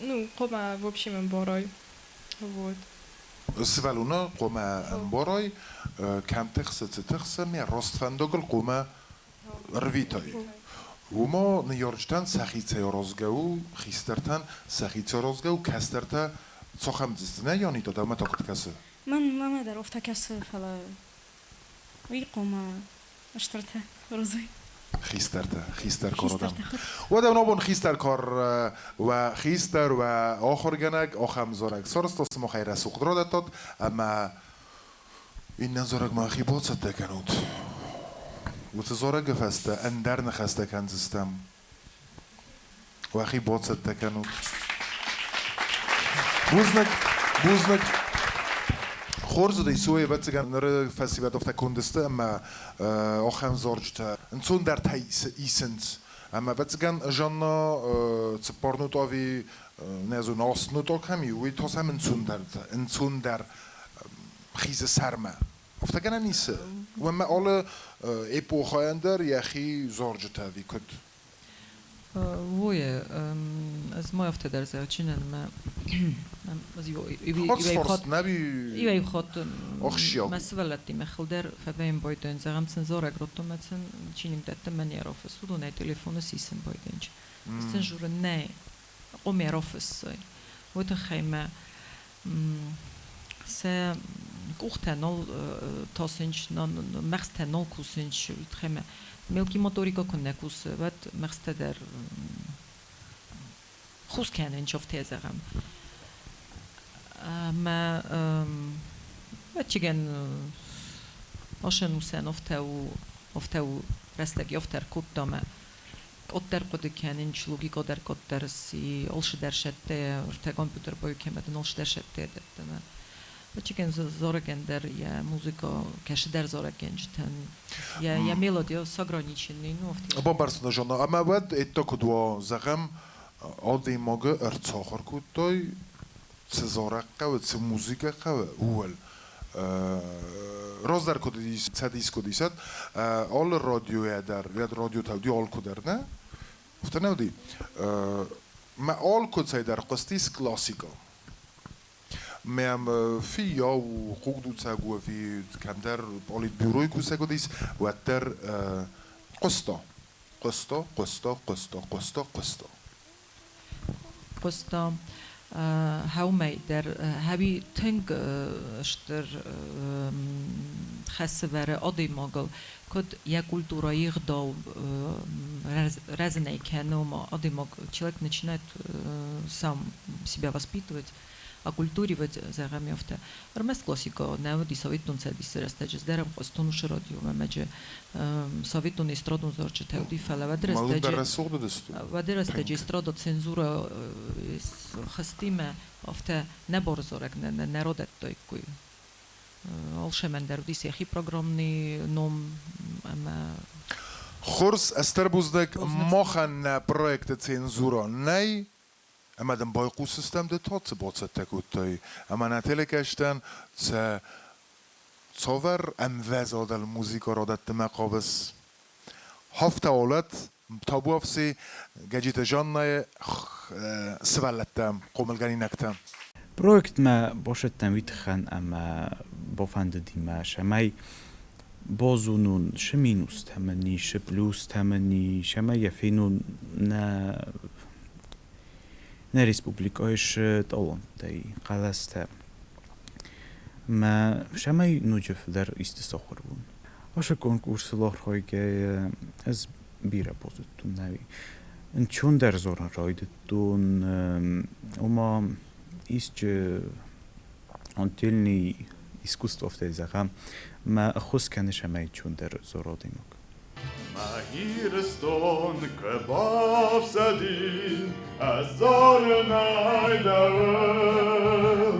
ну, хъуамӕ в общем ӕмбарой. Вот. Сывӕллоны хъуамӕ ӕмбарой, кӕм тыхсы, цы тыхсы, ме раст фӕндагыл хъуамӕ рвитой. Уымӕ ныййарджытӕн сӕхицӕй аразгӕ у, хистӕртӕн сӕхицӕй аразгӕ у, кӕстӕртӕ цахӕм дзысты. Нӕ, Янита, дӕумӕ та куыд кӕсы? Мӕн мӕмӕ дӕр афтӕ кӕсы, фӕлӕ уый хъуамӕ стыртӕ розой. Хистӕртӕ, хистӕр кар адӕм. Уӕдӕ абон хистӕр кар уӕ хистӕр, уӕ ахуыргӕнӕг ахӕм зарӕг сарӕзта, сымахӕй рӕсугъд радӕттат, ӕмӕ иннӕ зарӕг мӕхи бацӕттӕ кӕнут. Уыцы зарӕгы фӕстӕ ӕндӕр ныхӕстӕ кӕндзыстӕм. Уӕхи бацӕттӕ кӕнут. Бузныг, бузныг. Хорз уыди, суй, ӕвӕццӕгӕн, ныры фӕсивӕд афтӕ конд сты, ӕмӕ ахӕм зарджытӕ ӕнцондӕртӕ исынц. Ӕмӕ ӕвӕццӕгӕн Жанна 4 нот ӕви нӕ зонын, 8 нот кӕм и, уый та сӕм ӕнцондӕр хизы сӕрмӕ. Афтӕ гӕнӕн ис? Уымӕ алы эпохӕйӕн дӕр йӕхи зарджытӕ ӕви куыд? Вое, ӕз ма афтӕ дӕр зӕгъджынӕн, мӕ Хатт нӕ Иуӕй хатт ахсджиаг. мӕ сывӕллӕттимӕ хылдӕр фӕвӕййын байдайын, зӕгъӕм сын зарӕг радтон, мӕ сын чиныг дӕттын, мӕ не рафысс, уыдонӕй телефоны сисын байдайын. Сын журын нӕ, хъуамӕ рафыссой. Уый тыххӕй мӕ сӕ къухтӕ нал тасынц, мӕгъзтӕ нал кусынц, уый тыххӕй мӕ мелкий моторика куы нӕ кусы, уӕд мӕгъзтӕ дӕр хус кӕнынц, афтӕ зӕгъӕм. Ӕмӕ ӕвӕццӕгӕн ашӕн усӕн афтӕ у, афтӕ у рӕстӕги афтӕ ӕркодта ӕмӕ къаддӕр хъуыды кӕнын, логикӕ дӕр къаддӕр сси, алцыдӕр сӕттӕ, ӕртӕ компьютер баиу кӕмӕ алцыдӕр сӕттӕ дӕтты ӕмӕ ӕвӕццӕгӕн зарӕгӕн дӕр йӕ музыкӕ кӕцыдӕр зарӕггӕнджытӕн йӕ мелодия сограниченный, ну афтӕ. Бамбӕрстон, Жанна, ӕмӕ уӕд ӕдта куыд уа, зӕгъӕм, адӕймагы ӕрцахуыр кодтай, цы зарӕг хъӕуы, цы музыкӕ хъӕуы, ууыл. Раздӕр куыд уыдис, цӕдис куыд исӕд, алы радиойӕ дӕр, уӕд радиотӕ уыди алкуы дӕр, нӕ? Афтӕ нӕ уыди? Мӕ алкуыцӕй дӕр хъуыстис классикӕ. Мӕм фыййау, хъугдуцӕг у ӕви кӕмдӕр политбюройы кусӕг уыдис, уӕддӕр хъуыста. Хъуыста, хъуыста, хъуыста, хъуыста, хъуыста. Хъуыста хӕумӕй дӕр хӕуи тынг стыр хӕс ӕвӕры адӕймагыл, куыд йӕ культурӕйы ӕгъдау рӕзынӕй кӕны, ома адӕймаг, человек начинает сам себя воспитывать, окультуривать, зӕгъӕм, афтӕ. Ӕрмӕст классикӕ нӕ уыди Советон Цӕдисы рӕстӕджы, дӕр ӕм хъуыстон уыцы радиомӕ, мӕджы советон эстрадон зарджытӕ уыди, фӕлӕ уӕды рӕстӕджы эстрада цензура хызтимӕ афтӕ нӕ бары зарӕг нӕ радӕттаиккой. Алцӕмӕн дӕр уыдис йӕхи программный ном ӕмӕ Хорз, стыр бузныг, махӕн нӕ проекты цензура нӕй, ӕмӕ дын байхъусдзыстӕм, ды та цы бацӕттӕ кодтай, ӕмӕ нӕ телекӕстӕн цы цавӕр ӕмвӕзадыл музыкӕ радӕттынмӕ хъавыс. Хафта олӕт, табуафси Гӕджиты Жаннӕйы сывӕллӕттӕ, хъомылгӕнинӕгтӕ. Проектмӕ бацыдтӕн уый тыххӕн ӕмӕ бафӕндыди мӕ, цӕмӕй базонон, цы минустӕ мын ис, цы плюстӕ мын ис, ӕмӕ йӕ фенон нӕ республикӕйы цы таланттӕ и, хъӕлӕстӕ. Мӕ цӕмӕй ноджы фылдӕр исты сахуыр уон. Ацы конкурсыл архайгӕйӕ ӕз бирӕ базыдтон нӕуи. Ӕнцондӕр дзурын райдыдтон, ома исчи отдельный искусство афтӕ зӕгъӕм, мӕ ӕххуыс кӕны цӕмӕй ӕнцондӕр дзура адӕймаг. Мӕ Ирыстон куы бафсӕдин, ӕз зарынӕй дӕуыл.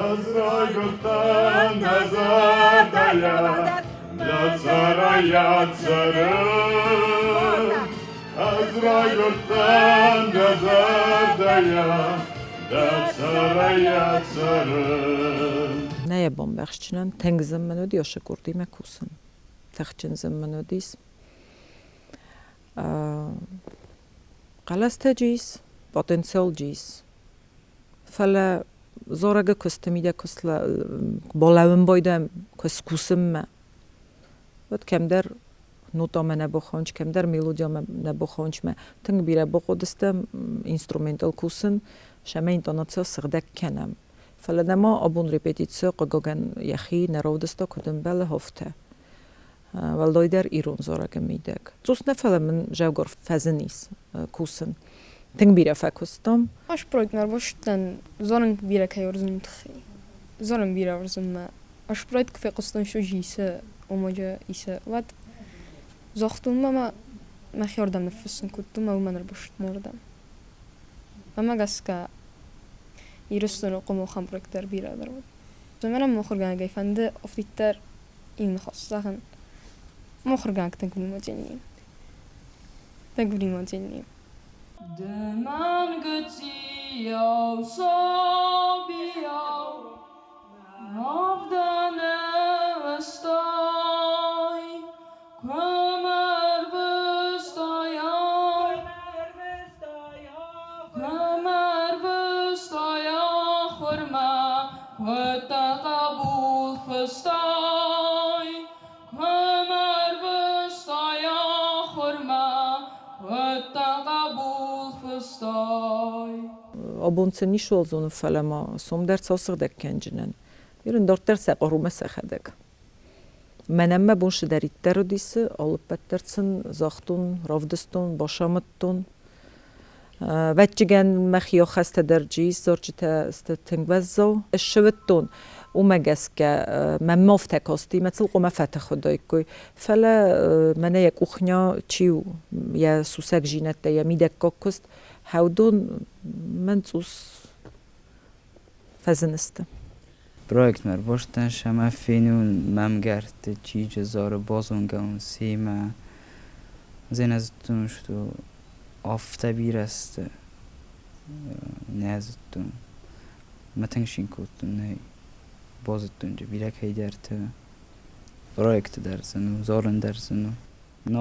Ӕз райгуырдтӕн дӕ зӕрдӕйӕ, дӕ цӕрайӕ цӕрын. Ӕз райгуырдтӕн дӕ зӕрдӕйӕ, дӕ цӕрайӕ цӕрын. Нӕ йӕ бамбӕхсджынӕн, тынг зын мын уыди ацы къордимӕ кусын. Тыхджын зын мын уыдис. Хъӕлӕстӕ ис, потенциал ис. Фӕлӕ зарӕгы куысты мидӕг куыст балӕууын байдайӕм кусынмӕ, уӕд кӕмдӕр нотамӕ нӕ бахауынч, кӕмдӕр мелодиямӕ нӕ бахауынчмӕ тынг бирӕ бахъуыдыстӕм инструментыл кусын, сӕмӕ интонацийӕ сыгъдӕг кӕнӕм. Фӕлӕ нӕма абон репетици, хъыгагӕн, йӕхи нӕ равдыста, куыд ӕмбӕлы, афтӕ. Уӕлдайдӕр ирон зарӕгы мидӕг. Цъус нӕ, фӕлӕ мын зӕвгар фӕзын ис кусын. Тынг бирӕ фӕкуыстам. Ӕз проектмӕ ӕрбацыдтӕн зонын бирӕ кӕй уарзын, тыххӕй. Зонын бирӕ уарзынмӕ. Ӕз проект куы фехъуыстон, что же исы, омаджы исы, уӕд загътон мӕ мӕхиордӕм ныффыссын кодтон мӕ уымӕн ӕрбацыдтӕн уырдӕм. Мӕнмӕ гӕсгӕ Ирыстоны хъомылхӕн проект дӕр бирӕ дӕр уыд. Мӕнӕн мыхуыргӕнӕгӕй фӕнды афтиддӕр иу ныхас зӕгъын. Мыхуыргӕнӕг тынг внимательный. Тынг внимательный. Ды мӕн гыццийау, сабийау, авдӕны ыстай, куы мӕ рвыстай куы мӕ рвыстай ахуырмӕ, куыд дӕ хъӕбул фыстай, куы мӕ рвыстай ахуырмӕ, куыд дӕ хъӕбул фыстай. Абон сын ницыуал зонын, фӕлӕ ма сом дӕр цалцӕгдӕр кӕнджынӕн. Ирын дарддӕр сӕ хъарумӕ сӕхӕдӕг. Мӕнӕн мӕ бон цыдӕриддӕр уыдис, алыппӕт дӕр сын загътон, равдыстон, басамыдтон. Ӕвӕццӕгӕн мӕхи ахӕстӕ дӕр джис зарджытӕ сты тынг уӕззау. Ссывыдтон, уымӕ гӕсгӕ мӕм ма афтӕ касти, мӕ цыл хъуамӕ фӕтых уыдаиккой. Фӕлӕ мӕнӕ йӕ къухня чи у, йӕ сусӕгдзинӕдтӕ, йӕ мидӕггаг куыст, хӕудон мӕн цъус фӕзынысты. Проектмӕ ӕрбастӕн сӕмӕ фенун мӕ мгӕртты чиджы зары базонгӕ ун семӕ. Зӕнӕ зыдтон, что афтӕ бирӕ сты. Нӕ зыдтон. Мӕ тынг цин кодтон, нӕй. Базыдтон джы бирӕ кӕйдӕрты. Проекты дӕр зын у, зарын дӕр зын у.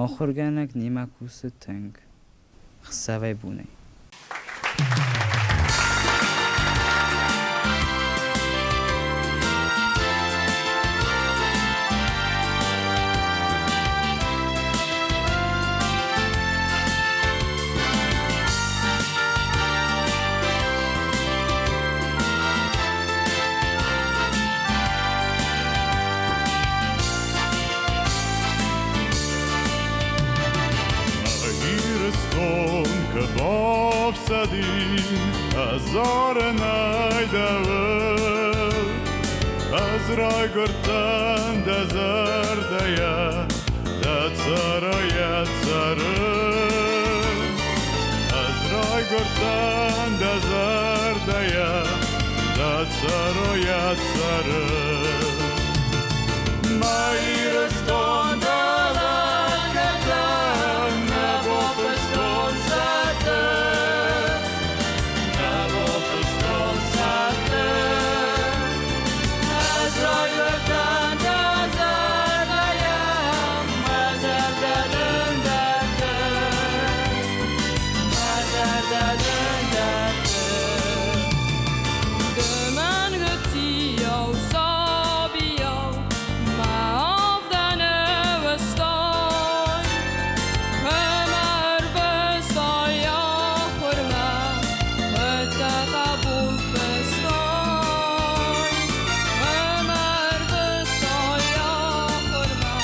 Ахуыргӕнӕг немӕ кусы тынг. Хсӕвӕй-бонӕй. Ирыстон куы бафсӕдин ӕз зарынӕй дӕуыл, Ӕз райгуырдтӕн дӕ зӕрдӕйӕ, дӕ цӕрайӕ цӕрын. Ӕз райгуырдтӕн дӕ зӕрдӕйӕ, дӕ цӕрайӕ цӕрын. Мӕ Ирыстон дӕлӕ кӕдӕм нӕ бафыстон сӕ нӕ бафыстон сӕ Ӕз райгуырдтӕн дӕ зӕрдӕйӕ, мӕ зӕрдӕ дын дӕттын, мӕ зӕрдӕ дын дӕттын. Ды мӕн гыццийау, сабийау, мӕ авдӕны уызтай. Куы мӕ ӕрвыстай ахуырмӕ, куыд дӕ хъӕбул фыстай. Куы мӕ ӕрвыстай ахуырмӕ,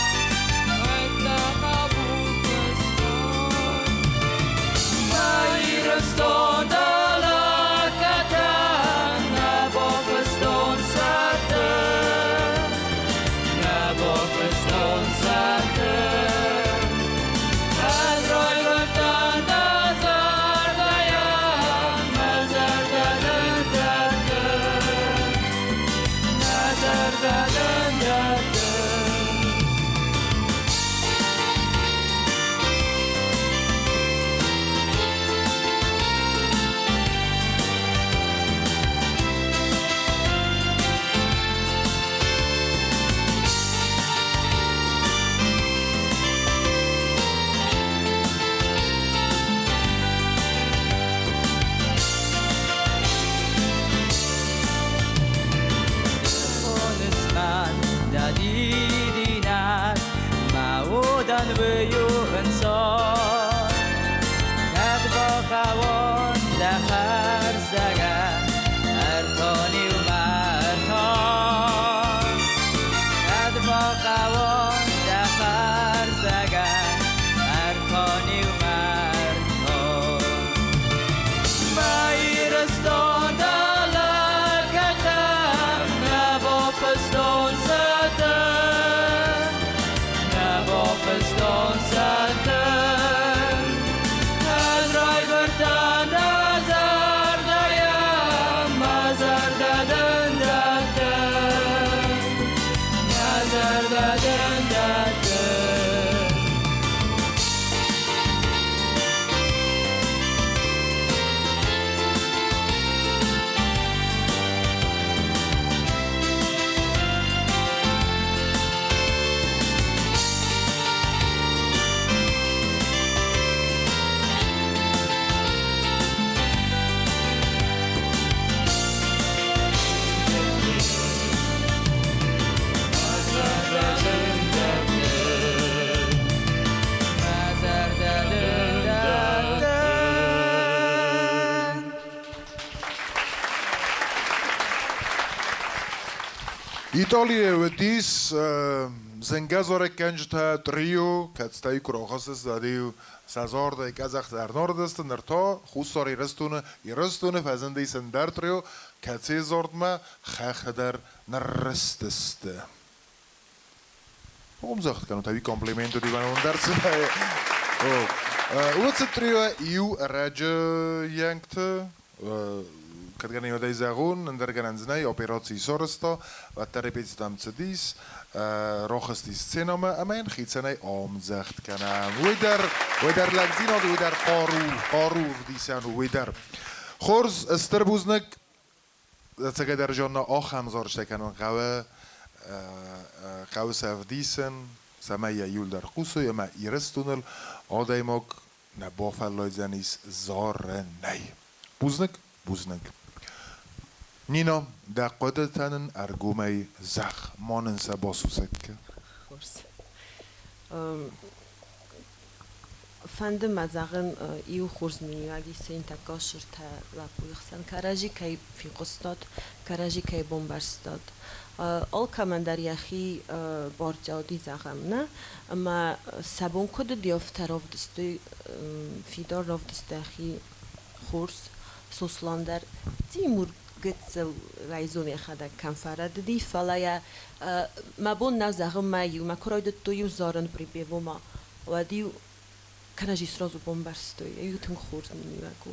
куыд дӕ хъӕбул фыстай. Мӕ Ирыстон дӕлӕ кӕдӕм нӕ бафыстон сӕ нӕ бафыстон сӕ Ӕз райгуырдтӕн дӕ зӕрдӕйӕ, мӕ зӕрдӕ дын дӕттын, мӕ зӕрдӕ дын дӕттын. Зоныс мӕн, дӕ Италийы уыдис зынгӕ зарӕггӕнджытӕ трио, кӕцытӕ-иу куы рахызтысты, уӕд-иу сӕ зардӕй къӕдзӕхтӕ ӕрнардысты. Ныр та Хуссар Ирыстоны Ирыстоны фӕзындис ӕндӕр трио, кӕцыйы зардмӕ хӕхтӕ дӕр ныррызтысты. Омдзӕгъд кӕнут ӕви комплимент уыди мӕнӕн дӕр цымӕ? Уыцы трио иу ӕрӕджы йӕнгты кӕд гӕнӕн уӕдӕй зӕгъун, ӕндӕр гӕнӕн дзы нӕй, операци исарӕзта, уӕддӕр репетитӕм цыдис, рахызти сценӕмӕ ӕмӕ йын хицӕнӕй ӕмдзӕгъд кӕнӕм. Уый дӕр, уый дӕр лӕгдзинад, уый дӕр хъару, хъару ӕвдисӕн у, уый дӕр. Хорз, стыр бузныг. Ӕцӕгӕйдӕр Жанна ахӕм зарджытӕ кӕнын хъӕуы, хъӕуы сӕ ӕвдисын, цӕмӕй йӕ иуылдӕр хъусой ӕмӕ Ирыстоныл адӕймаг нӕ бафӕллайдзӕнис зарынӕй. Бузныг, бузныг. Нино, дӕ хъуыдытӕ нын ӕргомӕй зӕгъ, ма нын сӕ басусӕг кӕн. Хорз. Фӕнды мӕ зӕгъын иу хорз миниуӕг ис сын тӕккӕ сыртӕ лӕппуйы хсӕн кӕрӕдзи кӕй фехъуыстат, кӕрӕдзи кӕй бамбӕрстат. Алкӕмӕн дӕр йӕхи бартӕ уыди, зӕгъӕм, нӕ? Ӕмӕ сӕ бон куыд уыди, афтӕ равдыстой, фидар равдыстой йӕхи хорз. Сослан дӕр Тимур гыццыл райзон йӕхӕдӕг кӕм фӕрӕдыди, фӕлӕ йӕ мӕ бон нӕу зӕгъын, мӕ иумӕ куы райдыдтой иу зарын припевома, уӕд-иу кӕрӕдзи сразу бамбӕрстой, иу тынг хорз миниуӕг у.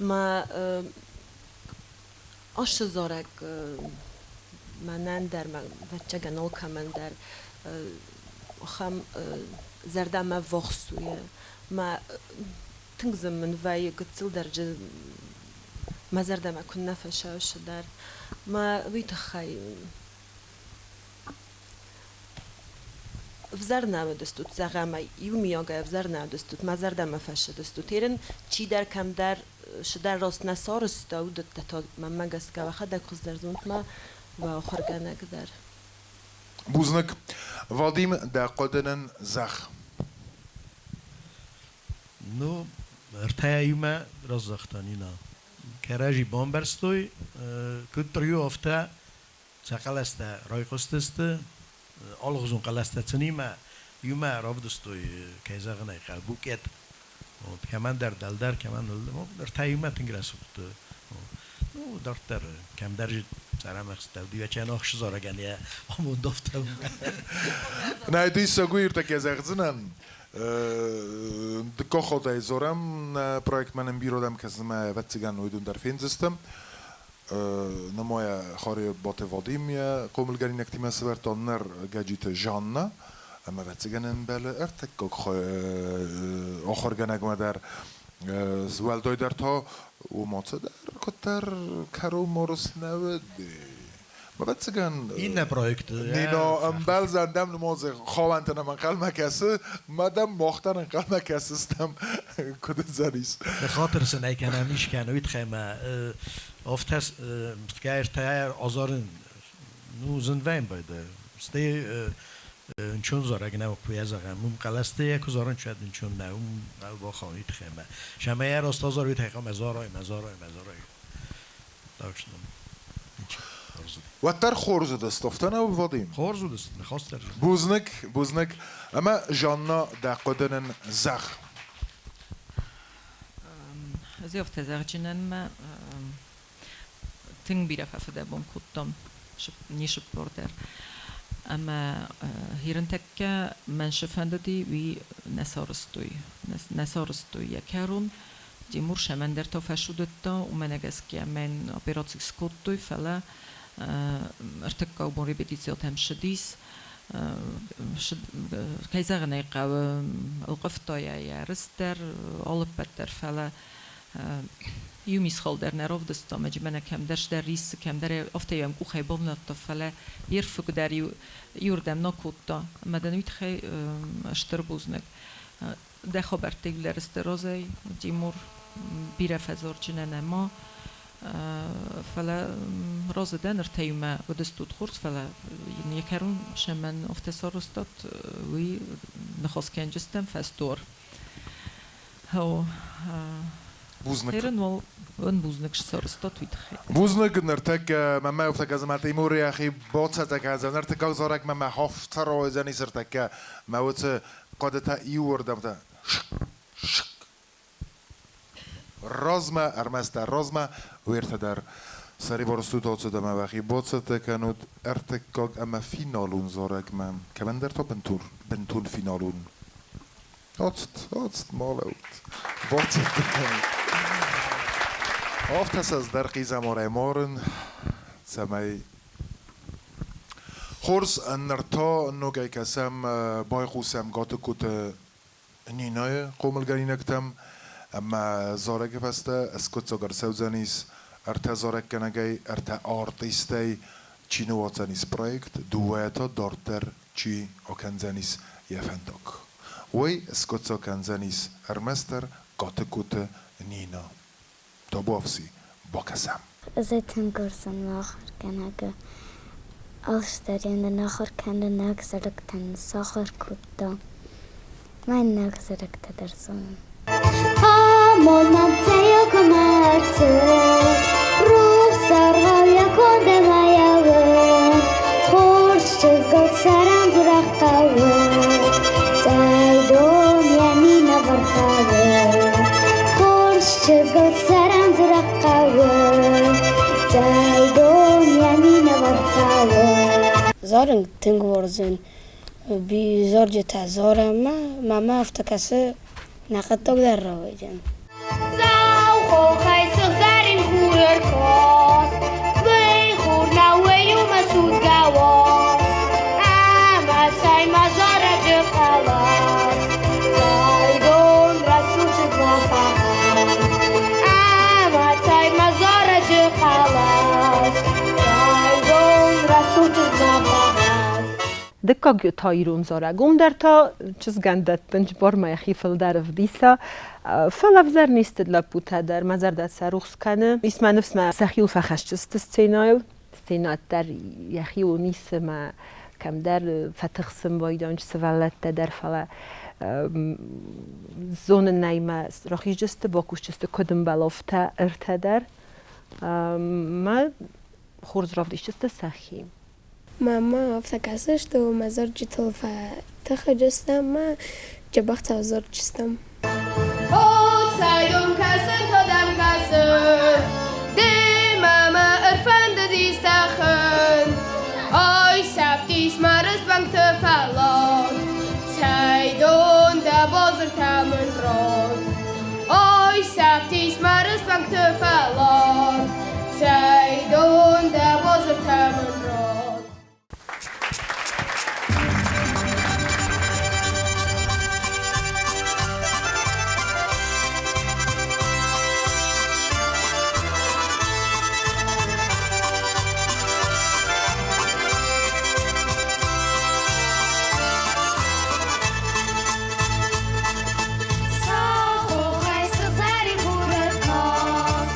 Мӕ ацы зарӕг мӕнӕн дӕр, мӕ ӕвӕццӕгӕн алкӕмӕн дӕр ахӕм зӕрдӕмӕ ввахс у. Мӕ тынг зын мын вӕййы гыццыл дӕр мӕ зӕрдӕмӕ куыннӕ фӕсӕусы дӕр. Мӕ уый тыххӕй ӕвзӕр нӕ уыдыстут, зӕгъӕм, иумиагӕй ӕвзӕр нӕ уыдыстут, мӕ зӕрдӕмӕ фӕцыдыстут. Ерын чидӕр кӕмдӕр цыдӕр раст нӕ сарӕзта, уыдӕттӕ та мӕнмӕ гӕсгӕ уӕхӕдӕг хуыздӕр зонут мӕ уӕ ахуыргӕнӕг дӕр. Бузныг. Вадим, дӕ хъуыды нын зӕгъ. Ну, ӕртӕйӕ иумӕ раздӕхта Нина. Кӕрӕдзи бамбӕрстой, куыд трио, афтӕ сӕ хъӕлӕстӕ райхъуыстысты, алыгъуызон хъӕлӕстӕ цынимӕ иумӕ равдыстой, кӕй зӕгъын ӕй хъӕуы, букет. Вот, кӕмӕндӕр дӕлдӕр, кӕмӕн ӕртӕ иумӕ тынг рӕсугъд. Ну, дарддӕр кӕмдӕр цӕрӕмӕхстӕ дыууӕ ӕхсызарӕгӕн йӕ амонд афтӕ. Нӕ диссаг у ӕртӕккӕ зӕгъдзынӕн. Дыккаг хатт дзорӕм нӕ проектмӕ нын бирӕ кӕсынмӕ ӕвӕццӕгӕн уыдон дӕр фендзыстӕм. Нымайа Харебаты Вадим йӕ хъомылгӕнинӕгтимӕ сӕвӕрдта ныр Гӕджиты Жанна ӕмӕ ӕвӕццӕгӕн ӕмбӕлы ӕртыккаг ахуыргӕнӕгмӕ дӕр. Уӕлдайдӕр та уымӕ цыдӕр куыддӕр кӕронмӕ нӕ уыди. Ӕвӕццӕгӕн Иннӕ проект. Нино ӕмбӕлдзӕн дӕм нымадзы хауӕнтӕн ӕнхъӕлмӕ кӕсы, ма дӕм мах дӕр ӕнхъӕлмӕ кӕсыстӕм, куыд уыдзӕнис. Хатыр сын ӕй кӕнӕм искӕн, уый тыххӕй мӕ афтӕ ӕртӕйӕ азарын ну зын вӕййын байдайы. Стӕй нчон зарӕг нӕ куы йӕ зӕгъӕм, уым хъӕлӕстӕ йӕ куы зарын, уӕд нчон нӕ, уым бахауын уый тыххӕй мӕ. Сӕмӕ йӕ раст азар, уый тыххӕй мӕ зарай, мӕ зарай, мӕ зарай. Так что Уӕддӕр хорз уыдысты, афтӕ нӕу, Вадим? Хорз уыдысты, ныхас дӕр. Бузныг, бузныг. Ӕмӕ Жанна, дӕ хъуыды нын зӕгъ. Ӕз афтӕ зӕгъджынӕн мӕ тынг бирӕ фӕфыдӕбон кодтам не сыппор дӕр. Ӕмӕ хирынтӕккӕ мӕн шы фӕндыди, уый нӕ сарӕзтой. Нӕ сарӕзтой йӕ кӕрон. Тимур сӕмӕндӕр та фӕсудыдта, уымӕн гӕсгӕ мӕн операци скодтой, фӕлӕ ӕртыккаг бон репетициятӕм ссыдис. Кӕй зӕгъын ӕй хъӕуы, ӕлхъывта йӕ йӕ рыст дӕр, алыппӕт дӕр, фӕлӕ иу мисхал дӕр нӕ равдыста, ӕмӕ мӕнӕ кӕмдӕр сдӕр риссы, кӕмдӕр афтӕ йӕм къухӕй бавнӕлдта, фӕлӕ йе рфыг дӕр иуырдӕм нӕ кодта. Ӕмӕ дын уый тыххӕй стыр бузныг. Дӕ хабӕрттӕ иуылдӕр сты разӕй, Тимур, бирӕ фӕзорджынӕн ӕмӕ фӕлӕ разы дӕн ӕртӕимӕ уыдыстут хорз, фӕлӕ йын йӕ кӕрон сӕмӕн афтӕ сарӕзтат, уый ныхас кӕнджыстӕм фӕстуар. Бузныг. Херын уал ын бузныг сарызтат уый тыххӕй. Бузныг, ныртӕккӕ мӕ мӕ Газматы Тимур йӕхи бацӕттӕ кӕндзӕн. Ӕртыккаг зарӕгмӕ мӕ афтӕ рауайдзӕнис ӕртӕккӕ. Мӕ уыцы хъуыдытӕ иуырдӕм та размӕ, ӕрмӕстдӕр размӕ, уе ртӕ дӕр сӕрибар стут ацыд ӕмӕ уӕхи бацӕттӕ кӕнут ӕртыккаг ӕмӕ финалон зарӕгмӕ. Кӕмӕндӕр та бынтон финалон. Ацыд, ацыд, ма лӕуут. Бацӕттӕ кӕнут. Афтӕ сӕ ӕз дӕр хъизӕмарӕй марын, цӕмӕй хорз ныр та ногӕй кӕсӕм, байхъусӕм Гатыгкоты Нинӕйы хъомылгӕнинӕгтӕм ӕмӕ зарӕджы фӕстӕ скъуыддзаг ӕрцӕудзӕнис ӕртӕ зарӕггӕнӕгӕй, ӕртӕ артистӕй чи ныууадздзӕнис проект, дыууӕйӕ та дарддӕр чи акӕндзӕнис йӕ фӕндаг. Уый скъуыддзаг кӕндзӕнис ӕрмӕстдӕр Гатыгкоты Нинӕ. Табуафси, бакӕсӕм. Ӕз ӕй тынг уарзын мӕ ахуыргӕнӕгы. Алцыдӕр йын ахуыр кӕнынаг зарӕгтӕ сахуыр кодта. Мӕ иннӕ зарӕгтӕ дӕр зонын. Амон мӕм цӕйы куы ӕрцыд, рухс аргъау йӕ конд ӕмӕ йӕ уынд. Хорз чызгыл цӕрӕн бирӕ хъӕуы, Цъӕйдон йӕ минӕвар хъӕуы. Хорз чызгыл цӕрӕн бирӕ хъӕуы, Цъӕйдон йӕ минӕвар хъӕуы. Зарын тынг уарзын. Зарджытӕ зарӕм мӕ афтӕ кӕсы, нӕ хъуыддаг дӕр рауайдзӕн. Сау хохӕй сыгъзӕрин хур ӕркаст, Уый хур нӕу, уый у мӕ судзгӕ уарзт. Ӕмӕ цӕй мӕ зарӕджы хъӕлӕс, Цӕйдон рӕсугъд чызгмӕ фӕхӕст. Ӕмӕ цӕй мӕ зарӕджы хъӕлӕс, Цӕйдон рӕсугъд чызгмӕ фӕхӕст. Дыккаг та ирон зарӕг. Уым дӕр та чызгӕн дӕттынц бар мӕ йӕхи фылдӕр ӕвдиса. Фӕлӕ ӕвзӕр не сты лӕппутӕ дӕр, мӕ зӕрдӕ сӕ рухс кӕны. Ис мӕ ныфс, мӕ сӕхиуыл фӕхӕсджысты сценӕйыл. Сценӕ дӕр йӕхиуыл ницы мӕ кӕмдӕр фӕтыхсын байдайынц сывӕллӕттӕ дӕр, фӕлӕ зонын нӕй мӕ рахизджысты, бакусджысты куыд ӕмбӕлы афтӕ ӕртӕ дӕр. Мӕ хорз равдисджысты сӕхи. Мама афтӕ кӕсы, что мӕ зарджытыл фӕтыхджыстӕм мӕ джӕбӕхтау зарджыстӕм. О, цӕйдон кӕсын, та дӕм кӕсын, Демӕ мӕ ӕрфӕндыдис тӕхын. Ой, сӕфтис мӕ рыст уӕнгты фӕллад, Цӕйдон дӕ базыртӕ мын ратт. Ой, сӕфтис мӕ рыст уӕнгты фӕллад, Цӕйдон дӕ базыртӕ мын ратт. Сау хохӕй сыгъзӕрин хур ӕркаст,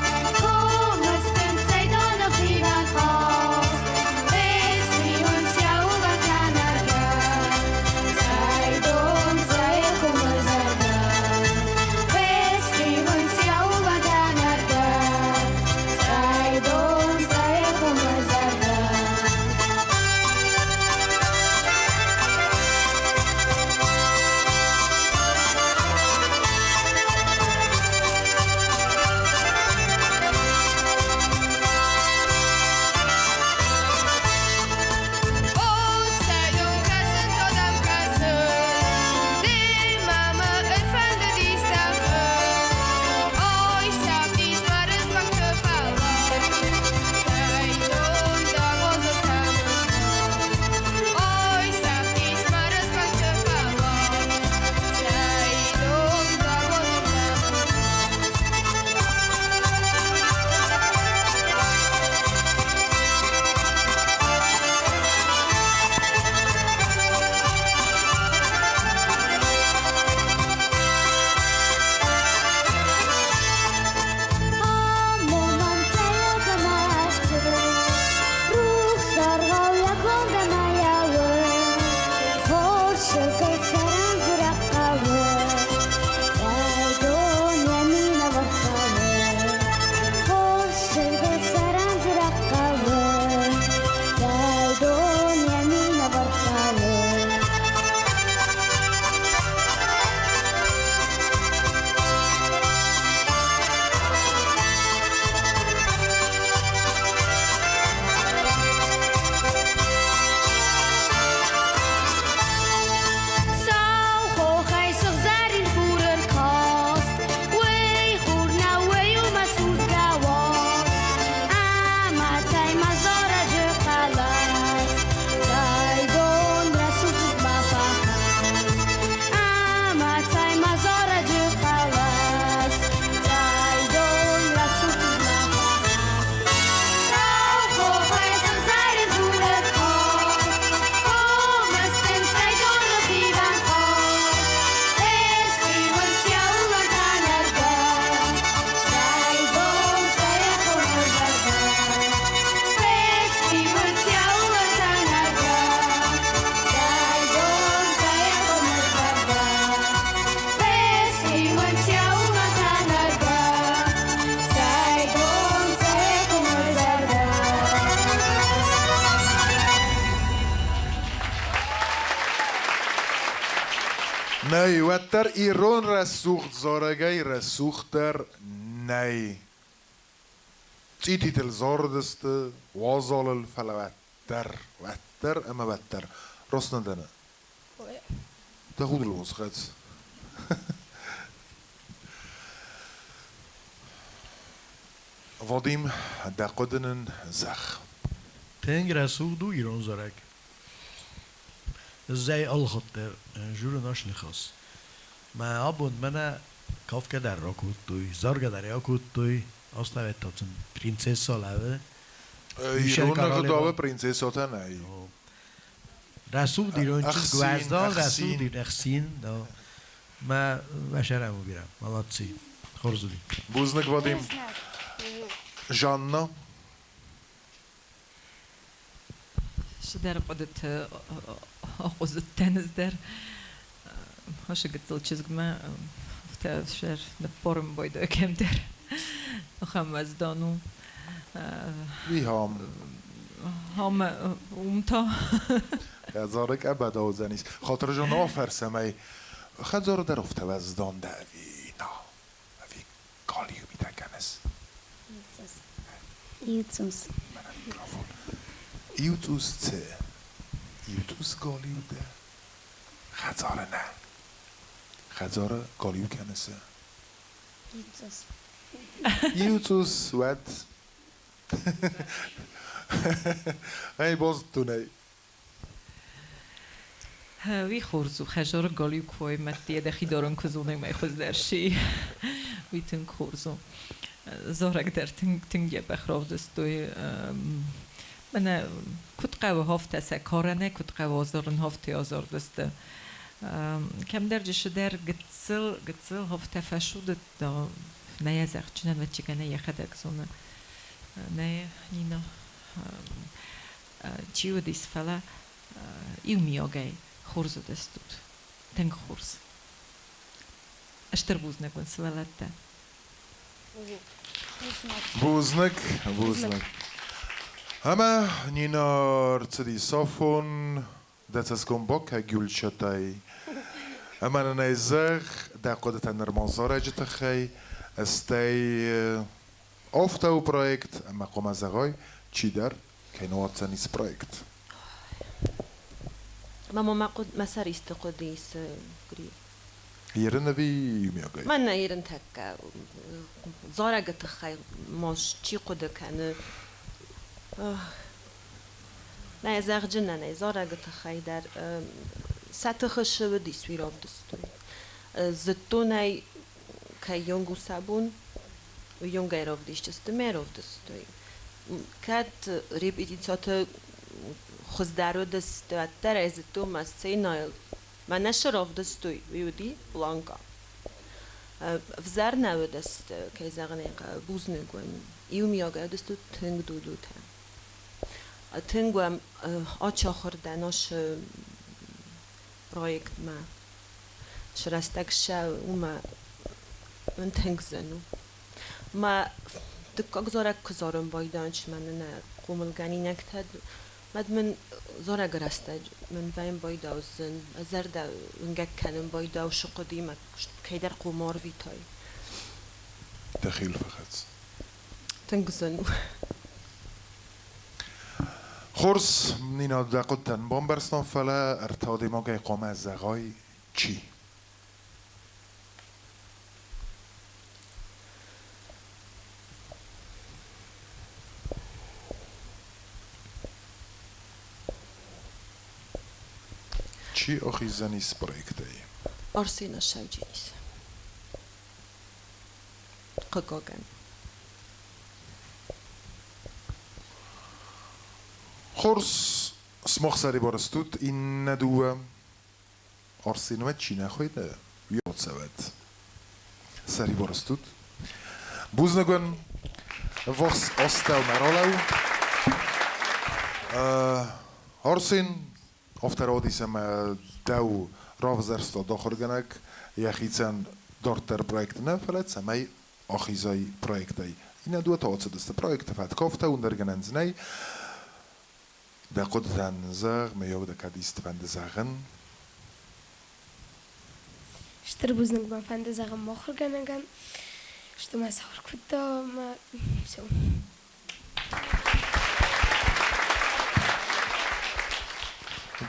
Нӕй, уӕддӕр ирон рӕсугъд зарӕгӕй рӕсугъддӕр нӕй. Цъититыл зарыдысты, уазалыл, фӕлӕ уӕддӕр, уӕддӕр ӕмӕ уӕддӕр. Раст нӕ дӕн? Дӕ худыл бон схӕц. Вадим, дӕ хъуыды нын зӕгъ. Тынг рӕсугъд у ирон зарӕг. Зӕй ӕлхӕдта журы наш ныхас. Мӕ абон мӕнӕ кафгӕ дӕр ракодтой, заргӕ дӕр ракодтой, азтавӕдта сын принцесса лӕвы. Ирон ӕгъдауы принцессатӕ нӕй. Рӕсугъд ирон чызг уӕздан, рӕсугъд ӕхсин. Мӕ сӕрӕн у бирӕ. Молодцы. Хорз уыди. Бузныг, Вадим. Жанна. Цыдӕр хъуыдыты ахъуызыдтӕн ӕз дӕр. Ашы гыццыл чызгмӕ афтӕ сӕр ныппарын байдайы кӕмдӕр. Ахӕм уӕздан у. Вихам. Хам уым та. Хӕдзары къӕбӕда уыдзӕнис. Хатыржон афӕрсӕм ӕй, хӕдзары дӕр афтӕ уӕздан дӕ ӕви на? Ӕви галиу митӕ кӕныс? Иу цъус. Иу цъус цы? Иу цъус галиу дӕ? Хӕдзары нӕ. Хӕдзары галиу кӕныс? Иу цъус. Иу цъус уӕд. Ӕй базыдтон ӕй. Уый хорз у, хӕдзары галиу куы уай, мӕ дӕхи дарын куы зонай, мӕ хуыздӕр си. Уый тынг хорз у. Зарӕг дӕр тынг тынг дзӕбӕх равдыстой. Мӕнӕ куыд хъӕуы афтӕ сӕ карӕнӕй куыд хъӕуы азарын, афтӕ азардысты. Кӕмдӕр джысыдӕр гыццыл, гыццыл афтӕ фӕсудыдта. Нӕ йӕ зӕгъджынӕн, ӕвӕццӕгӕн ӕй йӕхӕдӕг зоны. Нӕ, Нина, чи уыдис, фӕлӕ иумиагӕй хорз уыдыстут. Тынг хорз. Стыр бузныг уын, сывӕллӕттӕ. Бузныг, бузныг. Ӕмӕ Нина ӕрцыди сафон, дӕ цӕсгом бакӕгюлчатӕй. Ӕмӕ нын ӕй зӕгъ, дӕ хъуыдытӕ нырма зарӕджы тыххӕй, стӕй афтӕ у проект, ӕмӕ хъуамӕ зӕгъай, чидӕр кӕй ныуадздзӕнис проект. Мама, мӕ сӕр исты хъуыды ис, Гри. Ерын ӕви иумиагӕй? Мӕнӕ ерын тӕккӕ зарӕгы тыххӕй ма чи хъуыды кӕны. Нӕ зӕгъджынӕн ӕй зарӕгы тыххӕй дӕр сӕ тыхы шы уыдис, уый равдыстой. Зыдтон ӕй, кӕй онг у сӕ бон, уый онг ӕй равдисдзысты, мӕ равдыстой. Кӕд репетицаты хуыздӕр уыдысты, уӕддӕр ӕй зыдтон мӕ сценӕйыл. Мӕнӕ шы равдыстой, уый уыди планка. Ӕвзӕр нӕ уыдысты, кӕй зӕгъын ӕй хъӕуы, бузныг уын. Иумиагӕй уыдысты тынг дудутӕ. Тынг уӕм ачахуыр дӕн ашы проектмӕ. Срӕстӕг сӕ уымӕ мын тынг зын у. Мӕ дыккаг зарӕг куы зарын байдайын, мӕнӕ нӕ хъомылгӕнинӕгтӕ, уӕд мын зарӕгы рӕстӕджы мын вӕййын байдау зын, зӕрдӕ уынгӕг кӕнын байдау шы хъуыдыимӕ кӕйдӕр хъомы арвитай. Дӕхиуыл фӕхӕц. Тынг зын у. Хорз, Нина, дӕ хъуыдытӕн бамбӕрстон, фӕлӕ ӕртӕ адӕймагӕй хъуамӕ зӕгъай, чи? Чи ахиздзӕнис проектӕй? Арсен Сауджинис. Хъыгагӕн. Хорз, сымах сӕрибар стут, иннӕ дыууӕ Арсенмӕ чи нӕ хуыйны, уый ацӕуӕд. Сӕрибар стут. Бузныг уын, ӕввахс астӕумӕ ралӕуу. Арсен, афтӕ рауадис ӕмӕ дӕу равзӕрста ахуыргӕнӕг йӕхицӕн дарддӕр проекты нӕ, фӕлӕ цӕмӕй ахизай проектӕй. Иннӕ дыууӕ та ацыдысты проекты фӕтк афтӕ, уындӕргӕнӕн дзы нӕй. Дӕ хъуыдытӕн зӕгъ, мыййаг дӕ кӕд исты фӕнды зӕгъын? Стыр бузныг мӕ фӕнды зӕгъын мӕ ахуыргӕнӕгӕн, что мӕ сахуыр кодта ӕмӕ всё.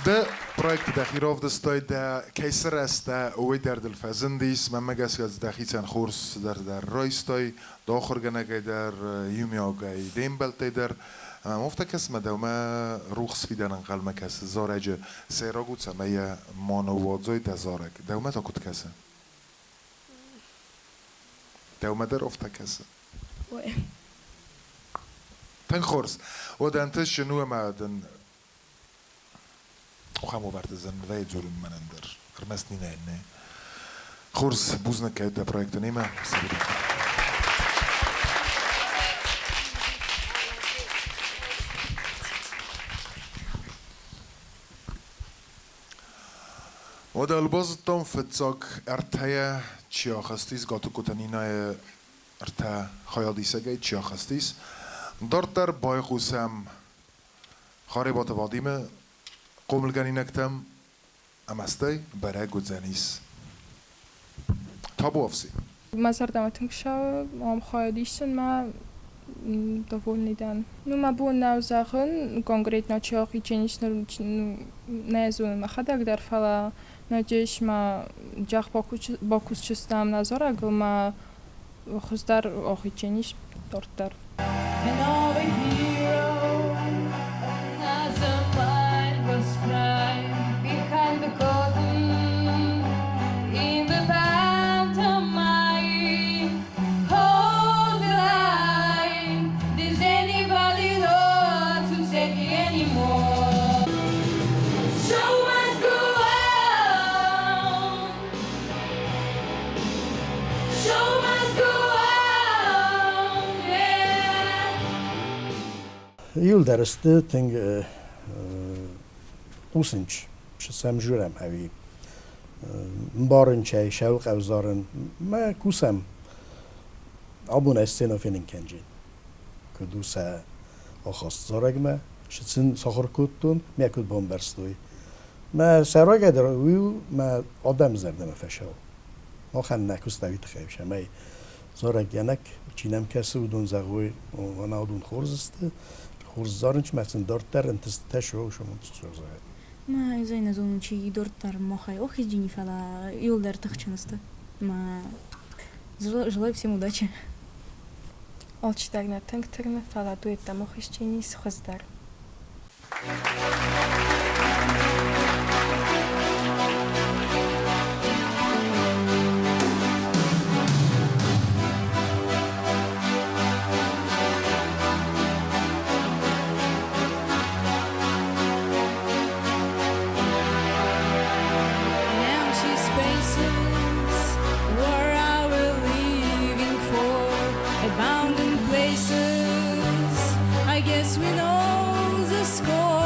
Ды проекты дӕхи равдыстай, дӕ кӕй сырӕзтӕ, уый дӕр дыл фӕзындис. Мӕнмӕ гӕсгӕ дзы дӕхицӕн хорз цыдӕр дӕр райстай, дӕ ахуыргӕнӕгӕй дӕр, иумиагӕй де мбӕлттӕй дӕр. Ӕмӕ мӕм афтӕ кӕсы, мӕ дӕумӕ рухс фидӕн ӕнхъӕлмӕ кӕсы. Зарӕджы сӕйраг у, цӕмӕй йӕ ма ныууадзой дӕ зарӕг. Дӕумӕ та куыд кӕсы? Дӕумӕ дӕр афтӕ кӕсы? Ой. Тынг хорз. Уӕдӕ ӕнтыстджын у ӕмӕ дын ахӕм уавӕрты зын вӕййы дзурын мӕнӕн дӕр. Ӕрмӕст Нинӕйӕн нӕ. Хорз, бузныг кӕй дӕ проекты немӕ. Уӕдӕ ӕрбазыдтам фыццаг ӕртӕйӕ чи ахызтис, Гатыгкоты Нинӕйы ӕртӕ хайадисӕгӕй чи ахызтис. Дарддӕр байхъусӕм Харебаты Вадимы хъомылгӕнинӕгтӕм ӕмӕ стӕй бӕрӕг уыдзӕнис. Табуафси. Мӕ зӕрдӕмӕ тынг цӕуы, ам хайад исын мӕ довольный дӕн. Ну, мӕ бон нӕу зӕгъын, конкретно чи ахицӕн нӕ зонын мӕхӕдӕг дӕр, фӕлӕ надеюсь, мӕ джах бакусджыстӕм нӕ зарӕгыл, мӕ хуыздӕр ахицӕн ис дарддӕр. And all the hero as a mind was crying behind the curtain in the pantomime. Hold the line. Does anybody know to take it anymore? Show must go on. Show must go on. Yeah. Иууылдӕр сты тынг хъусынч, сӕм журӕм ӕви мбарынчӕй, сӕуыл ӕвзарын. Мӕ кусӕм абон ӕз сценӕ фенын кӕнджын. Куыд у сӕ ахаст зарӕгмӕ, цы сын сахуыр кодтон, мӕ куыд бамбӕрстой. Мӕ сӕйрагӕйдӕр уый у, мӕ адӕмы зӕрдӕмӕ фӕсӕуы. Махӕн нӕ куыст уый тыххӕй у, цӕмӕй зарӕггӕнӕг, чи нӕм кӕсы, уыдон зӕгъой, мӕнӕ уыдон хорз сты, хорз зарынч мӕ сын дарддӕр ӕнтыстытӕ суа, зӕгъӕд. Мӕ ӕз нӕ зонын, чи дарддӕр махӕй охизджини, фӕлӕ иууылдӕр тыхджын сты. Мӕ желаю всем удачи. Алчидӕр нӕ тынг тырны, фӕлӕ дуэттӕм охизджини хуыздӕр. Empty spaces, what are we living for? Abandoned places, I guess we know the score.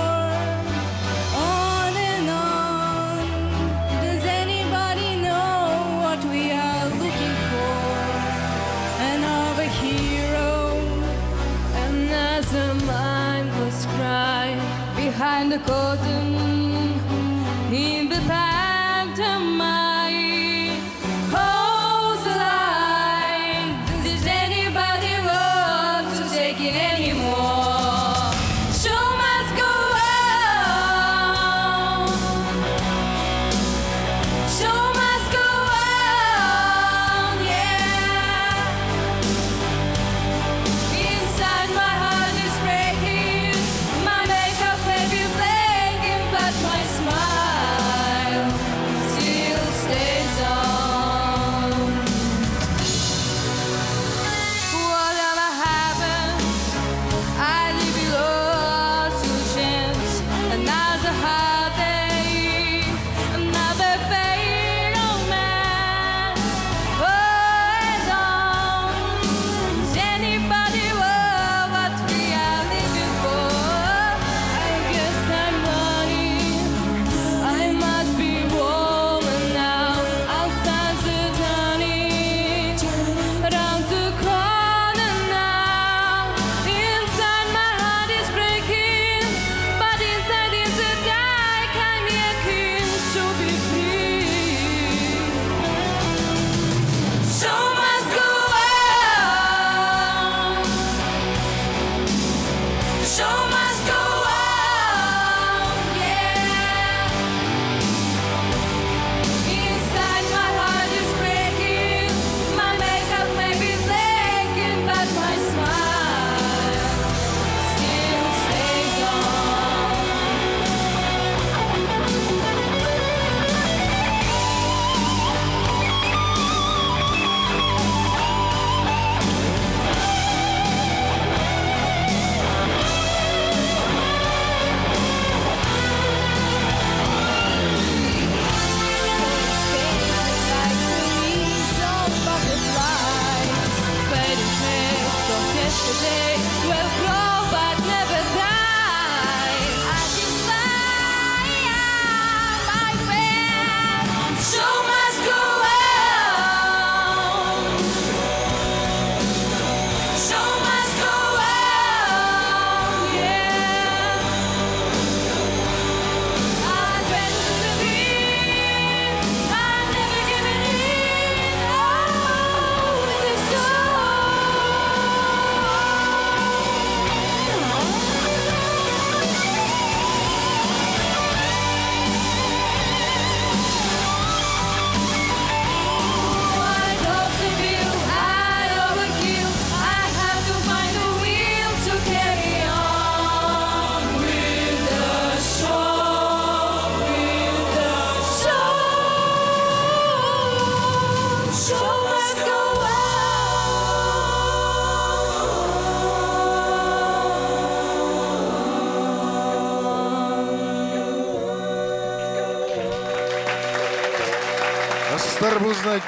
Стыр бузныг,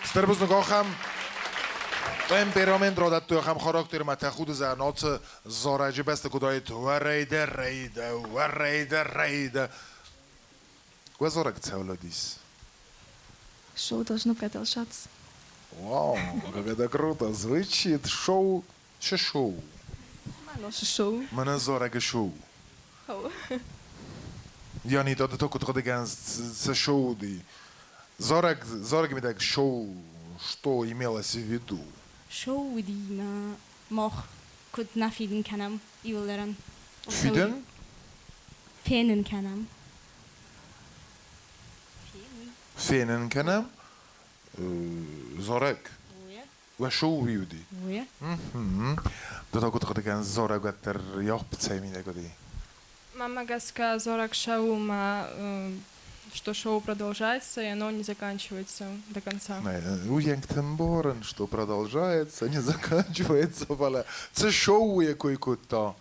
стыр бузныг ахӕм темперамент радӕттой, ахӕм характер мӕ тӕхуды зӕгъын, ацы зарӕджы бӕсты куыд уаид уӕрӕйдӕ, рӕйдӕ, уӕрӕйдӕ, рӕйдӕ. Уӕ зарӕг цӕуыл уыдис? Шоу должно продолжаться. Вау, как это круто звучит. Шоу, цы шоу? Наше шоу. Мӕнӕ зарӕгы шоу. Хау. Jani, ды та куыд хъуыды кӕныс, цы шоу уыди? Зарӕг, зарӕг мидӕг шоу, что имелось в виду? Шоу уыди мӕ мах куыд нӕ фидын кӕнӕм иуылдӕрӕн. Фидын? Фенын кӕнӕм. Фенын кӕнӕм зарӕг. Уӕ шоу уый уыди? Уый. Ды та куыд хъуыды кӕныс, зарӕг уӕддӕр йӕ мидӕг уыди? Мӕнмӕ гӕсгӕ зарӕг шоу ма, что шоу продолжается, и оно не заканчивается до конца. Уӕнгты мбарын, что продолжается, не заканчивается, фӕлӕ цы шоу йӕ кой кодта?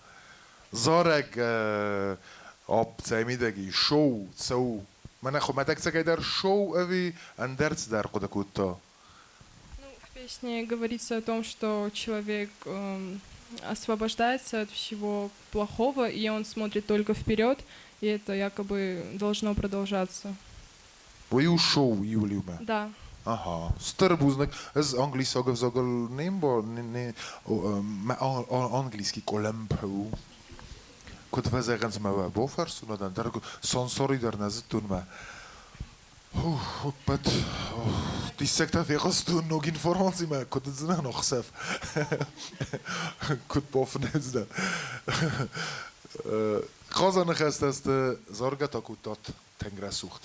Зарӕг апцӕй мидӕг и шоу цӕуы. Мӕнӕ хуымӕтӕг цӕгӕйдӕр шоу ӕви ӕндӕр цыдӕр хъуыды кодта? Ну, в песне говорится о том, что человек освобождается от всего плохого, и он смотрит только вперед, и это якобы должно продолжаться. Уый у шоу иулиумӕ? Да. Aha, стыр бузныг. Ӕз англисаг ӕвзагыл не мбар, не, мӕ английский къуылымпы у. Куыд фӕзӕгъынц мӕ уӕ бафӕрсын, ӕндӕр сансори дӕр нӕ зыдтон мӕ. Ӕппӕт диссӕгтӕ фехъуыстон ног информацимӕ, куыд уыдзынӕн ӕхсӕв, куыд бафынӕй уыдзынӕн. Хъазӕн ныхӕстӕ сты, заргӕ та кодтат тынг рӕсугъд.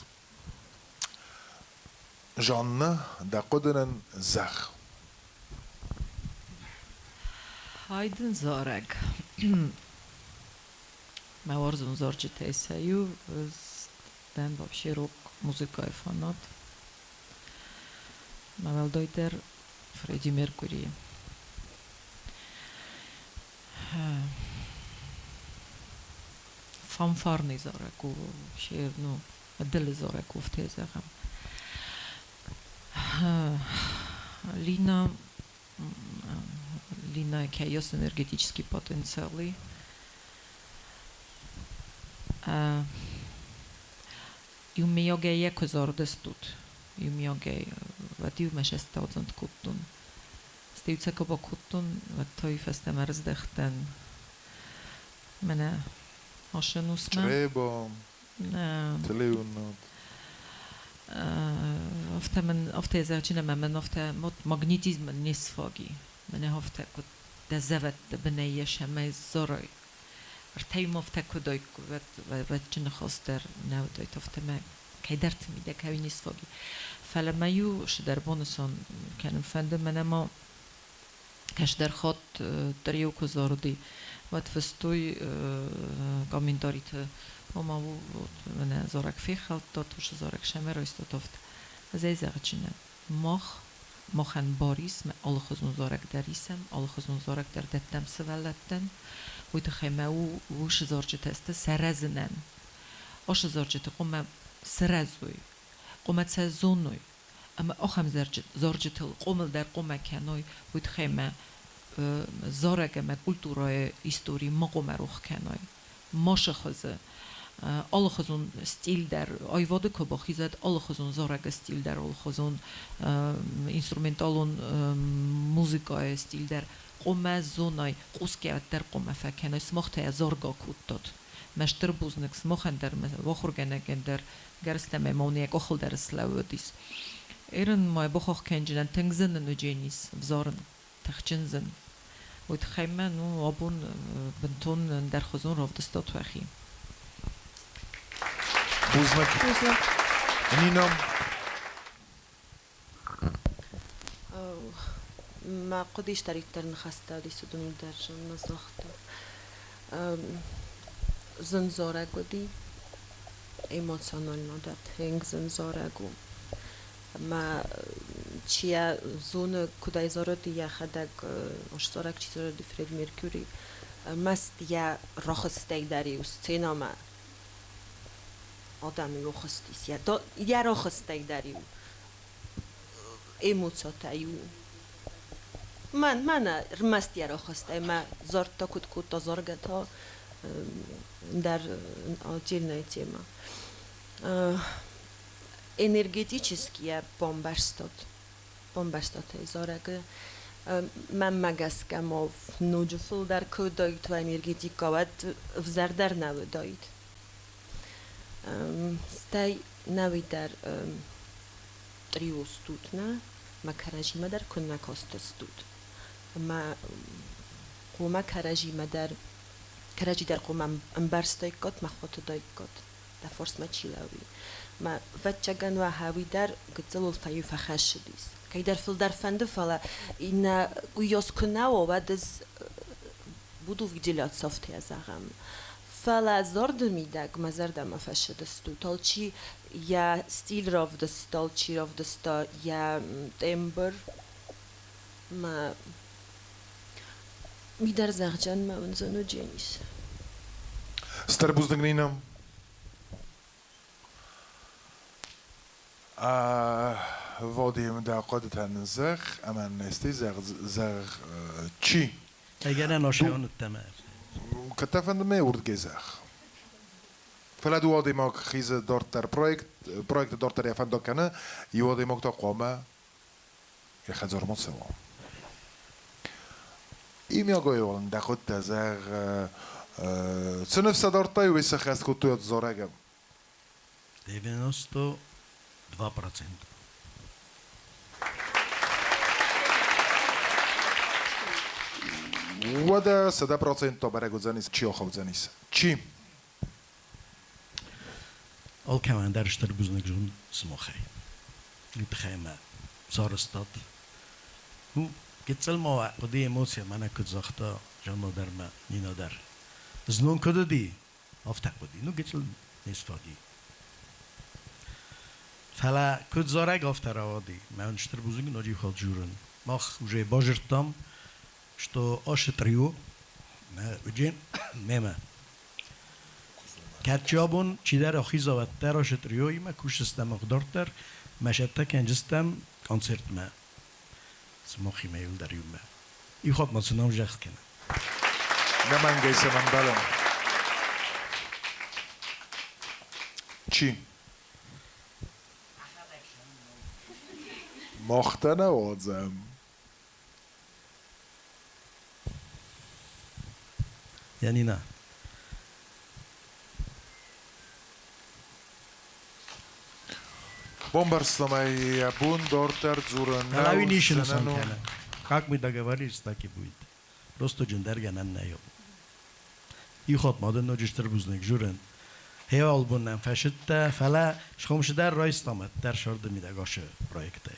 Жанна, дӕ хъуыды нын зӕгъ. Хайдын зарӕг. Мӕ уарзон зарджытӕй сӕ иу. Ӕз дӕн вообще рок-музыкӕйы фанат. Мӕ уӕлдайдӕр Фредди Меркурийы. Фанфарный зарӕг у вообще, ну, ӕдылы зарӕг у, афтӕ зӕгъӕм. Лина, Лина кӕйос энергетический потенциал и. Иумӕйагӕй йӕ куы зардыстут, иумӕйагӕй, уӕд иумӕ сӕстӕудзӕнт кодтон. Стӕй цӕ куы бакодтон, уӕд та фӕстӕмӕ рыздӕхтӕн мӕнӕ ашы ӕнусмӕ. Чъреба, Нӕ. телеуынынад. Афтӕ мын, афтӕ зӕгъджын ӕмӕ мын афтӕ магнетизм не сфаг и. Мӕнӕ афтӕ куыд дӕ зӕвӕтты бынӕй ис ӕмӕ зарай. Ӕртӕ афтӕ куыд уӕд ныхас дӕр нӕ уыдаид, афтӕ мӕ кӕйдӕрты мидӕг ӕви не сфаг и. Фӕлӕ мӕ иу цыдӕр банысан кӕнын фӕнды, мӕнӕ ма кӕсдӕр хатт дӕр-иу куы зарыди, уӕд фыстой комментариты, ома мӕнӕ зарӕг фехӕлдтат, уыцы зарӕг сӕм ӕрайстат, афтӕ. Ӕз ӕй зӕгъджынӕн, мах махӕн бар ис, мӕ алыхуызон зарӕг дӕр исӕм, алыхуызон зарӕг дӕр дӕттӕм сывӕллӕттӕн. Уый тыххӕй мӕ у уыцы зарджытӕ сты сӕ рӕзынӕн. Ашы зарджыты хъуамӕ сырӕзой, хъуамӕ сӕ зоной ӕмӕ ахӕм зарджытыл хъомыл дӕр хъуамӕ кӕной, уый тыххӕй мӕ зарӕг ӕмӕ культурӕйы истори ма хъуамӕ рох кӕной. Машы хуызы алыхуызон стиль дӕр аивады куы бахизӕд, алыхуызон зарӕгы стиль дӕр, алыхуызон инструменталон музыкӕйы стиль дӕр хъуамӕ зоной, хъусгӕ дӕр хъуамӕ фӕкӕной, сымах та йӕ заргӕ кодтат. Мӕ стыр бузныг сымахӕн дӕр, мӕ ахуыргӕнӕгӕн дӕр, гӕрзтӕ мӕ ма йӕ къухыл дӕр слӕууыдис. Ерын ма бахахх кӕнджынӕн тынг зын ын уыдженис взарын, тыхджын зын. Уый тыххӕй мӕ, ну, абон бынтон ӕндӕрхуызон равдыстат уӕхи. Бузныг. Бузныг. Нина. Мӕ хъуыды истӕриддӕр ныхӕстӕ уыдис, уыдон дӕр Жанна загъта. Зын зарӕг уыди, эмоционально дӕр тынг зын зарӕг у. Мӕ чи йӕ зоны, куыд ӕй зарыди йӕхӕдӕг, зарӕг чи зарыди Фред Меркьюри, ӕрмӕст йӕ рахызтӕй дӕр-иу сценӕмӕ адӕм-иу хызтис. Йӕ рахызтӕй дӕр-иу Эмоциятӕ иу. Мӕн, мӕнӕ ӕрмӕст йӕ рахастӕй мӕ зардта куыд кодта заргӕ та ӕндӕр отдельная тема. Энергетически йӕ бамбӕрстат, бамбӕрстат ӕй зарӕгы. Мӕнмӕ гӕсгӕ ма ноджы фылдӕр куы уыдаид энергетикӕ, уӕд ӕвзӕрдӕр нӕ уыдаид. Стӕй нӕуи дӕр търио стут, нӕ? Мӕ кӕрӕдзимӕ дӕр куыннӕ кастыстут. Ӕмӕ хъуамӕ кӕрӕдзимӕ дӕр, кӕрӕдзи дӕр хъуамӕ ӕмбӕрстаиккат, мӕ хатыдаиккат, дӕ фарсмӕ чи лӕууы. Мӕ ӕвӕццӕгӕн уӕ хӕуи дӕр гыццылыл фӕиу фӕхӕссыдис. Кӕйдӕр фылдӕр фӕнды, фӕлӕ иннӕ уыйас куы нӕ уа, уӕд ӕз буду выделяться афтӕ зӕгъӕм. Фӕлӕ зарды мидӕг мӕ зӕрдӕмӕ фӕцыдыстут. Алчи йӕ стиль равдыста, алчи равдыста йӕ тембр. Мӕ мидӕр зӕгъдзӕн мӕ уындзӕн уыдженис. Стыр бузныг, Нина. Вадим, дӕ хъуыдытӕ нын зӕгъ, ӕмӕ нын стӕй зӕгъ, зӕгъ чи? Ӕгӕрӕн асӕуныдтӕ мӕ. Кӕд фӕнды мӕ уырдгӕй зӕгъ. Фӕлӕ дыууӕ адӕймаг хизы дарддӕр проект, проекты дарддӕр йӕ фӕндаг кӕны, иу адӕймаг та хъуамӕ йӕ хӕдзармӕ цӕуа. Имиагой уал дӕ хъуыдтӕ зӕгъ, цы ныфс дардтай, уый сӕххӕст кодтой зарӕгӕн. 92%. Уӕдӕ 100% та бӕрӕг уыдзӕнис, чи ахаудзӕнис. Чи? Алкӕмӕн дӕр стыр бузныг зон сымахӕй. Уый тыххӕй мӕ сарӕзтат. Ну, гыццыл ма уӕ хъуыды эмоцийӕ мӕнӕ куыд загъта Жанна дӕр мӕ Нина дӕр. Знон куыд уыди, афтӕ хъуыди. Ну, гыццыл не сфаги. Фӕлӕ куыд зарӕг, афтӕ рауади. Мӕ стыр бузныг ноджы иу хатт журын. Мах уже базыдтам, что ашы трио мӕ уыджен мемӕ. Кӕд чи абон чидӕр ахиза уӕддӕр ашы триоимӕ кусдзыстӕм мах дарддӕр, мӕ сӕттӕ кӕнджыстӕм концертмӕ. Сымахимӕ иуылдӕр иумӕ. Иу хатт ма сын ӕвзӕхт кӕнӕм. Нӕмӕнгӕй сӕм ӕмбӕлӕм. Чи? Мах та нӕ уадзӕм. Янина. Бамбӕрстам ӕй, йӕ бон дарддӕр дзурын нӕу, Фӕлӕ уый ницы нысан зынӕн у. кӕны. Как мы договорились, так и будет. Просто ӕндӕр гӕнӕн нӕй. Иу хатт ма дын ноджы стыр бузныг журын. Хеуал бон нӕм фӕсыдтӕ, фӕлӕ схомсыдӕр райстам ӕддӕр сӕрды мидӕг ашы проектӕй.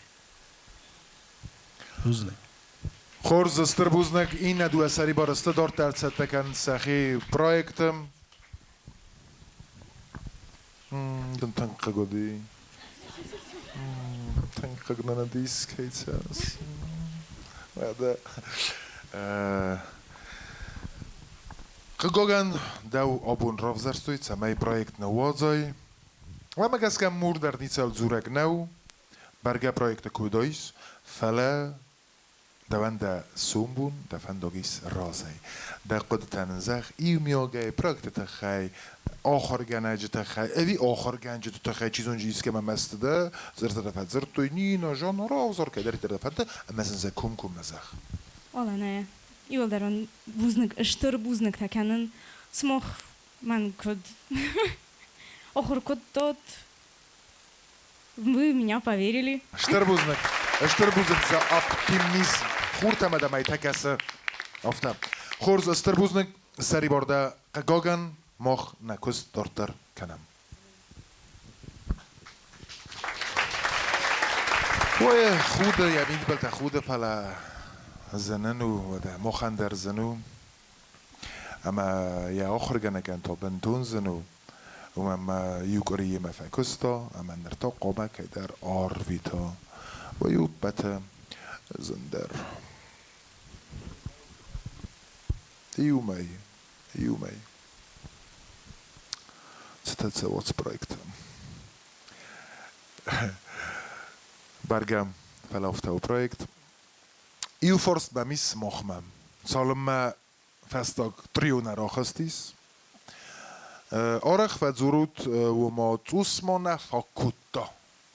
Бузныг. Хорз, стыр бузныг. Иннӕ дыууӕ сӕрибар сты дарддӕр цӕттӕ кӕнынц сӕхи проекты. Дын тынг хъыг уыди. Тынг хъыг нын уыдис, кӕй Уӕдӕ хъыгагӕн, дӕу абон равзӕрстой, цӕмӕй проект ныууадзай. Уымӕ гӕсгӕ мур дӕр ницӕуыл дзурӕг нӕу. Бӕргӕ проекты куы уыдаис, фӕлӕ дӕуӕн дӕ сомбон, дӕ фӕндаг ис разӕй. Дӕ хъуыдытӕ нын зӕгъ иумиагӕй проекты тыххӕй, ахуыргӕнӕджы тыххӕй, ӕви ахуыргӕнджыты тыххӕй, чи зоны, искӕмӕ мӕсты дӕ, дзырдтӕ фӕдзырдтой, Нина, Жанна, равзар, кӕддӕриддӕр дӕ фӕнды, ӕмӕ сын сӕ комкоммӕ зӕгъ. Аланӕ, иуылдӕр уын бузныг, стыр бузныгтӕ кӕнын. Сымах мӕн куыд ахуыр кодтат, вы меня поверили. Стыр бузныг, стыр бузныг за оптимизм. Хуртӕ дӕ мӕйтӕ кӕсы. Афтӕ. Хорз, стыр бузныг, сӕрибар дӕ хъыгагӕн, мах нӕ куыст дарддӕр кӕнӕм. Ой, худы, йӕ мидбылтӕ худы, фӕлӕ зынын у, уӕдӕ махӕн дӕр зын у. Ӕмӕ йӕ ахуыргӕнӕгӕн та бынтон зын у. Уымӕн ма иу къуыриимӕ фӕкуыста, ӕмӕ ныр та хъуамӕ кӕйдӕр арвита. Уый у ӕппӕты зындӕр. Иу мӕй, иу мӕй. Цытӕ цӕуы проект. Бӕргӕ, фӕлӕ Фӕлӕ афтӕ у проект. Иу фарст мӕм ис сымахмӕ. Цалынмӕ фӕстаг трио нӕ рахызтис, арӕх фӕдзурут, уома цъус ма нӕ фӕкодта.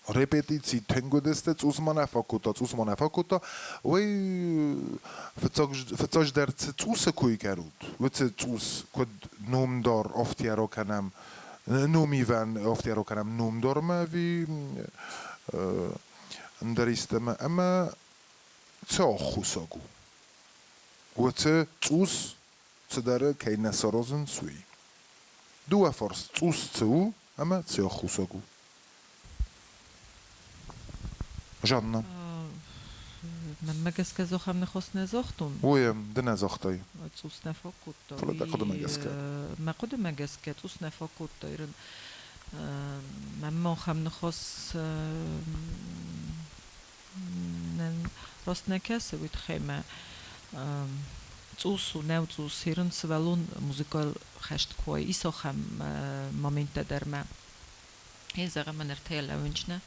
Репетици тынг уыдысты, цъус ма нӕ фӕкодта, цъус ма нӕ фӕкодта. Уый фыццаджыдӕр цы цъусы кой кӕнут, уыцы цъус куыд номдар афтӕ кӕнӕм, номивӕн афтӕ кӕнӕм номдармӕ ӕви ӕндӕр истӕмӕ ӕмӕ цы аххосаг у? Уыцы цъус цыдӕры кӕй нӕ саразынц, уый. Дыууӕ фарс цъус цы у ӕмӕ цы аххосаг у? Жанна. Мӕнмӕ гӕсгӕ ахӕм ныхас нӕ загътон. Ой, ды нӕ загътай. Цъус нӕ фӕкодта. Фӕлӕ дӕ хъуыдымӕ гӕсгӕ. Мӕ хъуыдымӕ гӕсгӕ цъус нӕ фӕкодта. Ирын мӕнмӕ ахӕм ныхас раст нӕ кӕсы, уый тыххӕй мӕ цъус у, нӕу цъус. Ирын сывӕллон музыкал хӕст куы уа, ис ахӕм моменттӕ дӕр мӕ. Е зӕгъӕм, мӕн ӕртӕйӕ лӕууынчнӕ.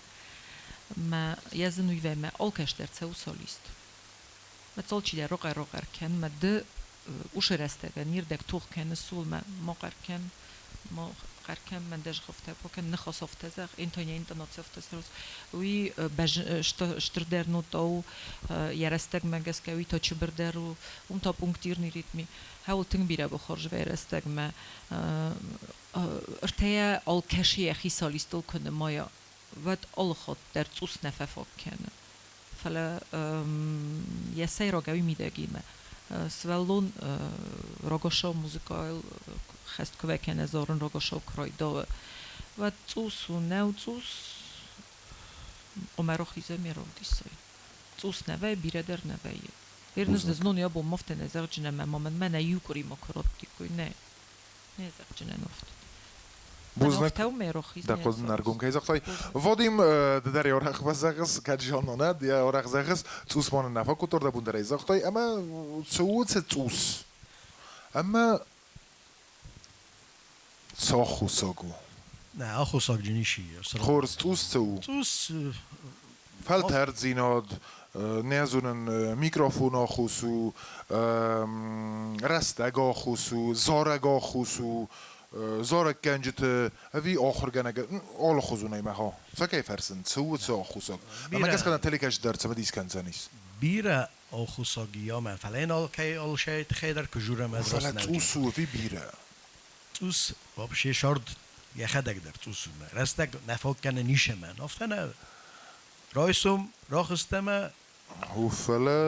Мӕ йӕ зын уый вӕй мӕ алкӕсдӕр цӕуы солист. Мӕ алчидӕр рохъӕр-рохъӕр кӕн, мӕ ды уышы рӕстӕгӕн нирдӕг тох кӕны сул, мӕ ма хъӕр кӕн, ма хъӕр кӕн, мӕн дӕ згъӕфтӕ кӕн, ныхас афтӕ зӕгъ, интоня интонаци афтӕ сараз. Уый стырдӕр нота у, йӕ рӕстӕгмӕ гӕсгӕ, уый та чыбырдӕр у, уым та пунктирный ритми. Хӕуыл тынг бирӕ бахорз вӕй рӕстӕгмӕ. Ӕртӕйӕ алкӕшы йӕхи солистыл куы нымайа, уӕд алыхатт дӕр цъус нӕ фӕфаг кӕны. Фӕлӕ йӕ сӕйраг ӕви мидӕгимӕ. Сывӕллон рагашау музыкайыл хӕст куы вӕкӕна зарын рагашау куы райдауы, уӕд цъус у, нӕу цъус, ома рахизӕм йӕ равдисой. Цъус нӕ вӕййы, бирӕ дӕр нӕ вӕййы. Ерныз знон йӕ бон мафтӕ нӕ зӕгъджынӕ мӕ ма мӕнмӕ нӕ иу къуыри ма куы раттиккой, нӕ. Нӕ зӕгъджынӕн офт. Бузныг, дӕ хъуыды ӕргом кӕй загътай. Вадим, ды дӕр арӕх фӕзӕгъыс, кӕд Жанна нӕ, ды арӕх зӕгъыс, цъус ма нын нӕ фӕкодта, дӕ бон дӕр ӕй загътай, ӕмӕ цы у цы цъус? Ӕмӕ цы аххосаг у? Нӕ, аххосагджын ис. Хорз, цъус цы у? Цъус Фӕлтӕрддзинад, нӕ зонын, микрофон аххос у, рӕстӕг аххос у, зарӕг аххос у, зарӕггӕнджыты ӕви ахуыргӕнӕг алыхуызонӕй мӕ ха. Цы кӕй фӕрсын, цы у цы аххосаг? Ӕмӕ гӕсгӕ нӕ телекӕсджытӕ дӕр цымыдис кӕндзӕнис. Бирӕ аххосаг ямӕ, фӕлӕ йын алкӕй алшӕй тыххӕй дӕр куы журӕм ӕз Фӕлӕ цъус у ӕви бирӕ? Цъус, вообще сӕрд йӕхӕдӕг дӕр цъус у. Рӕстӕг нӕ фаг кӕны нисӕмӕн. Афтӕ нӕ. Райсом рахызтӕмӕ. Фӕлӕ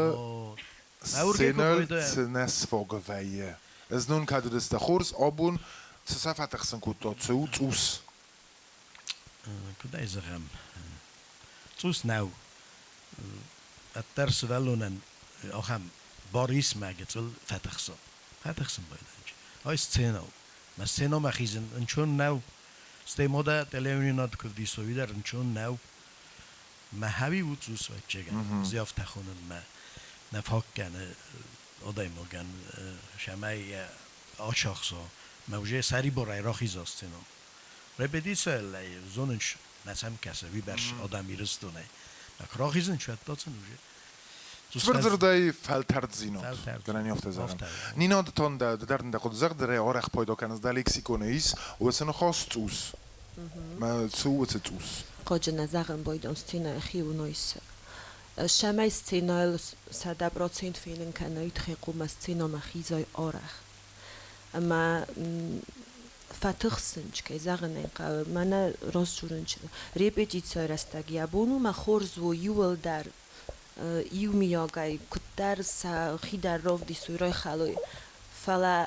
сценӕ цы нӕ сфаг вӕййы. Знон кӕд уыдысты хорз, абон цы сӕ фӕтыхсын кодта, цы у цъус? Куыд ӕй зӕгъӕм, цъус нӕу. Ӕддӕр сывӕллонӕн ахӕм бар ис мӕ гыццыл фӕтыхса. Фӕтыхсын байдайынч. Ай сценӕ у. Мӕ сценӕмӕ хизын ӕнцон нӕу. Стӕй ма дӕ телеуынынад куы вдисой, уый дӕр ӕнцон нӕу. Мӕ хӕви у цъус ӕвӕццӕгӕн, зиафтӕ хонын мӕ нӕ фаг кӕны адӕймагӕн, цӕмӕй йӕ ачахса. Мӕ уже сӕрибарӕй рахиза сценӕмӕ. Репетицийӕ зонынч нӕ сӕм кӕсы, уыйбӕрц адӕм Ирыстонӕй. Мӕ куы рахизынч, уӕд та сын уже Цыбырдзырдӕй фӕлтӕрддзинад. Гӕнӕн афтӕ зӕгъӕм. Нина, ды та ды дӕр дӕ хъуыды зӕгъ, ды арӕх пайда кӕныс дӕ лексиконы ис, уыцы ныхас цъус. Мӕ цы у уыцы цъус? Хъаджы нӕ зӕгъын байдон сценӕйы хиуынойсы. Сӕмӕй сценӕйыл 100% фенын кӕной тыххӕй хъуамӕ сценӕмӕ хизой арӕх. Ӕмӕ фӕтыхсынч, кӕй зӕгъын ӕй хъӕуы, мӕнӕ раст репетицийы рӕстӕг йӕ бон у мӕ хорз у иуылдӕр иумиагӕй куыддӕр сӕ хидӕр равдисой, райхӕлой. Фӕлӕ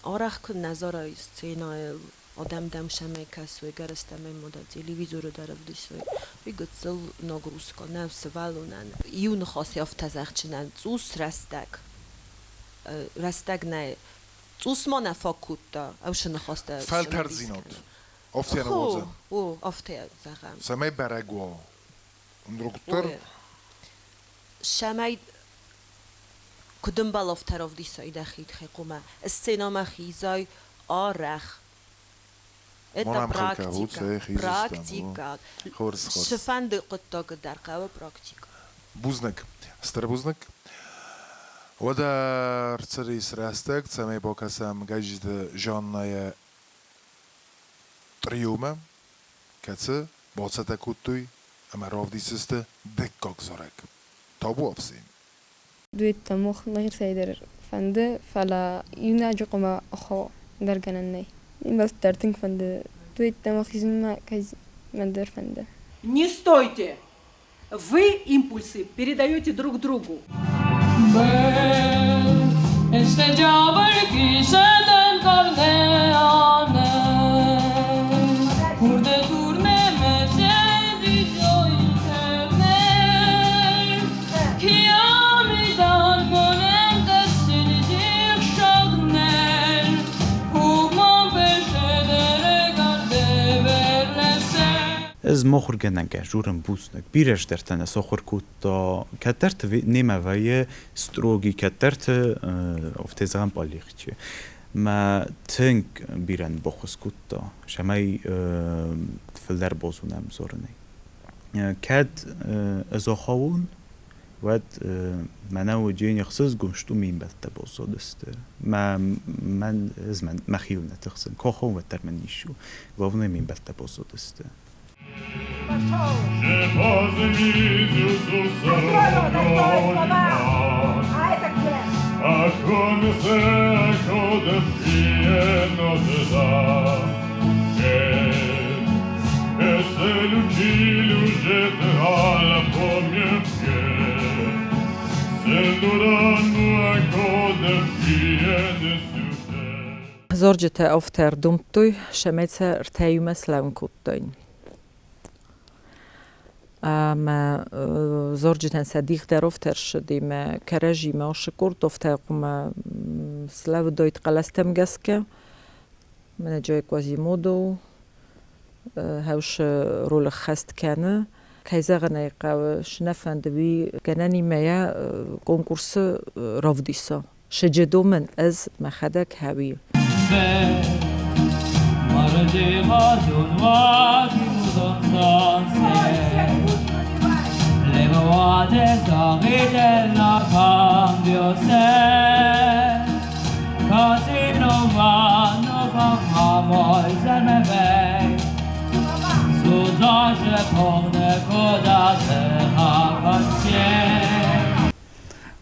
арӕх куы нӕ зарай сценӕйыл, адӕм дӕм сӕмӕй кӕсой, гӕрӕстӕмӕй ма дӕ телевизоры дӕр ӕвдисой. Уый гыццыл нагрузка нӕу сывӕллонӕн. Иу ныхасы афтӕ зӕгъджынӕн цъус рӕстӕг. Рӕстӕг нӕй. Цъус ма нӕ фаг кодта, ӕвшы ныхӕстӕ. Фӕлтӕрддзинад. Афтӕ ныууадзӕн. О, афтӕ зӕгъӕм. Цӕмӕй бӕрӕг уа. Ндругддӕр. Сӕмӕй куыд ӕмбӕлы афтӕ равдисай дӕхи тыххӕй хъуамӕ сценӕмӕ хизай арӕх. Это практика. Практика. Цыфӕнды хъуыддагы дӕр хъӕуы практикӕ. Бузныг. Стыр бузныг. Уӕдӕ ӕрцыдис рӕстӕг, цӕмӕй бакӕсӕм Гӕджиты Жаннӕйы триомӕ, кӕцы бацӕттӕ кодтой ӕмӕ равдисдзысты дыккаг зарӕг. Табуафси. Дуэттӕ мах нӕхицӕй дӕр фӕнды, фӕлӕ иунӕджы хъуамӕ ахуа, ӕндӕр гӕнӕн нӕй. Ме мбӕлтты дӕр тынг фӕнды дуэттӕм ахизынмӕ, кӕй мӕн дӕр фӕнды. Не стойте! Вы импульсы передаете друг другу. Ӕз мыхуыргӕнӕгӕн журын бузныг. Бирӕ здӕртӕ нӕ сахуыр кодта. Кӕддӕрты немӕ вӕййы строгий, кӕддӕрты афтӕ зӕгъӕм полегче. Мӕ тынг бирӕ баххуыс кодта, цӕмӕй фылдӕр базонӕм зарынӕй. Кӕд ӕз ахауон, уӕд мӕнӕ уыди ӕхсызгон, что ме мбӕлттӕ баззадысты. Мӕ мӕн ӕз мӕхиуыл нӕ тыхсын. Куы ахауон, уӕддӕр мӕн ницы у. Главное, ме мбӕлттӕ баззадысты. Зарджытӕ афтӕ ӕрдомдтой, цӕмӕй сӕ ӕртӕ иумӕ слӕууын кодтаин. Ӕмӕ зарджытӕн сӕ дих дӕр афтӕ ӕрцыди, мӕ кӕрӕдзимӕ ацы къорд афтӕ хъуамӕ слӕууыдаид хъӕлӕстӕм гӕсгӕ. Мӕнӕ Джой Квазимодо хӕусы ролы ххӕст кӕны. Кӕй зӕгъын ӕй хъӕуы, цы нӕ фӕнды, уый гӕнӕнимӕ йӕ конкурсы равдиса. Сыджыдо мын ӕз мӕхӕдӕг хӕуи.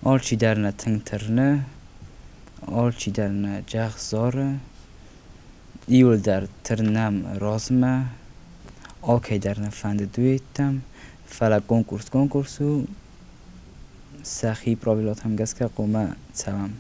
Алчидӕр нӕ тынг тырны, алчидӕр нӕ джах зары, иуылдӕр тырнӕм размӕ, алкӕй дӕр нӕ фӕнды дуэттӕм, фӕлӕ конкурс конкурс у, сӕхи правилӕтӕм гӕсгӕ хъуамӕ цӕуӕм.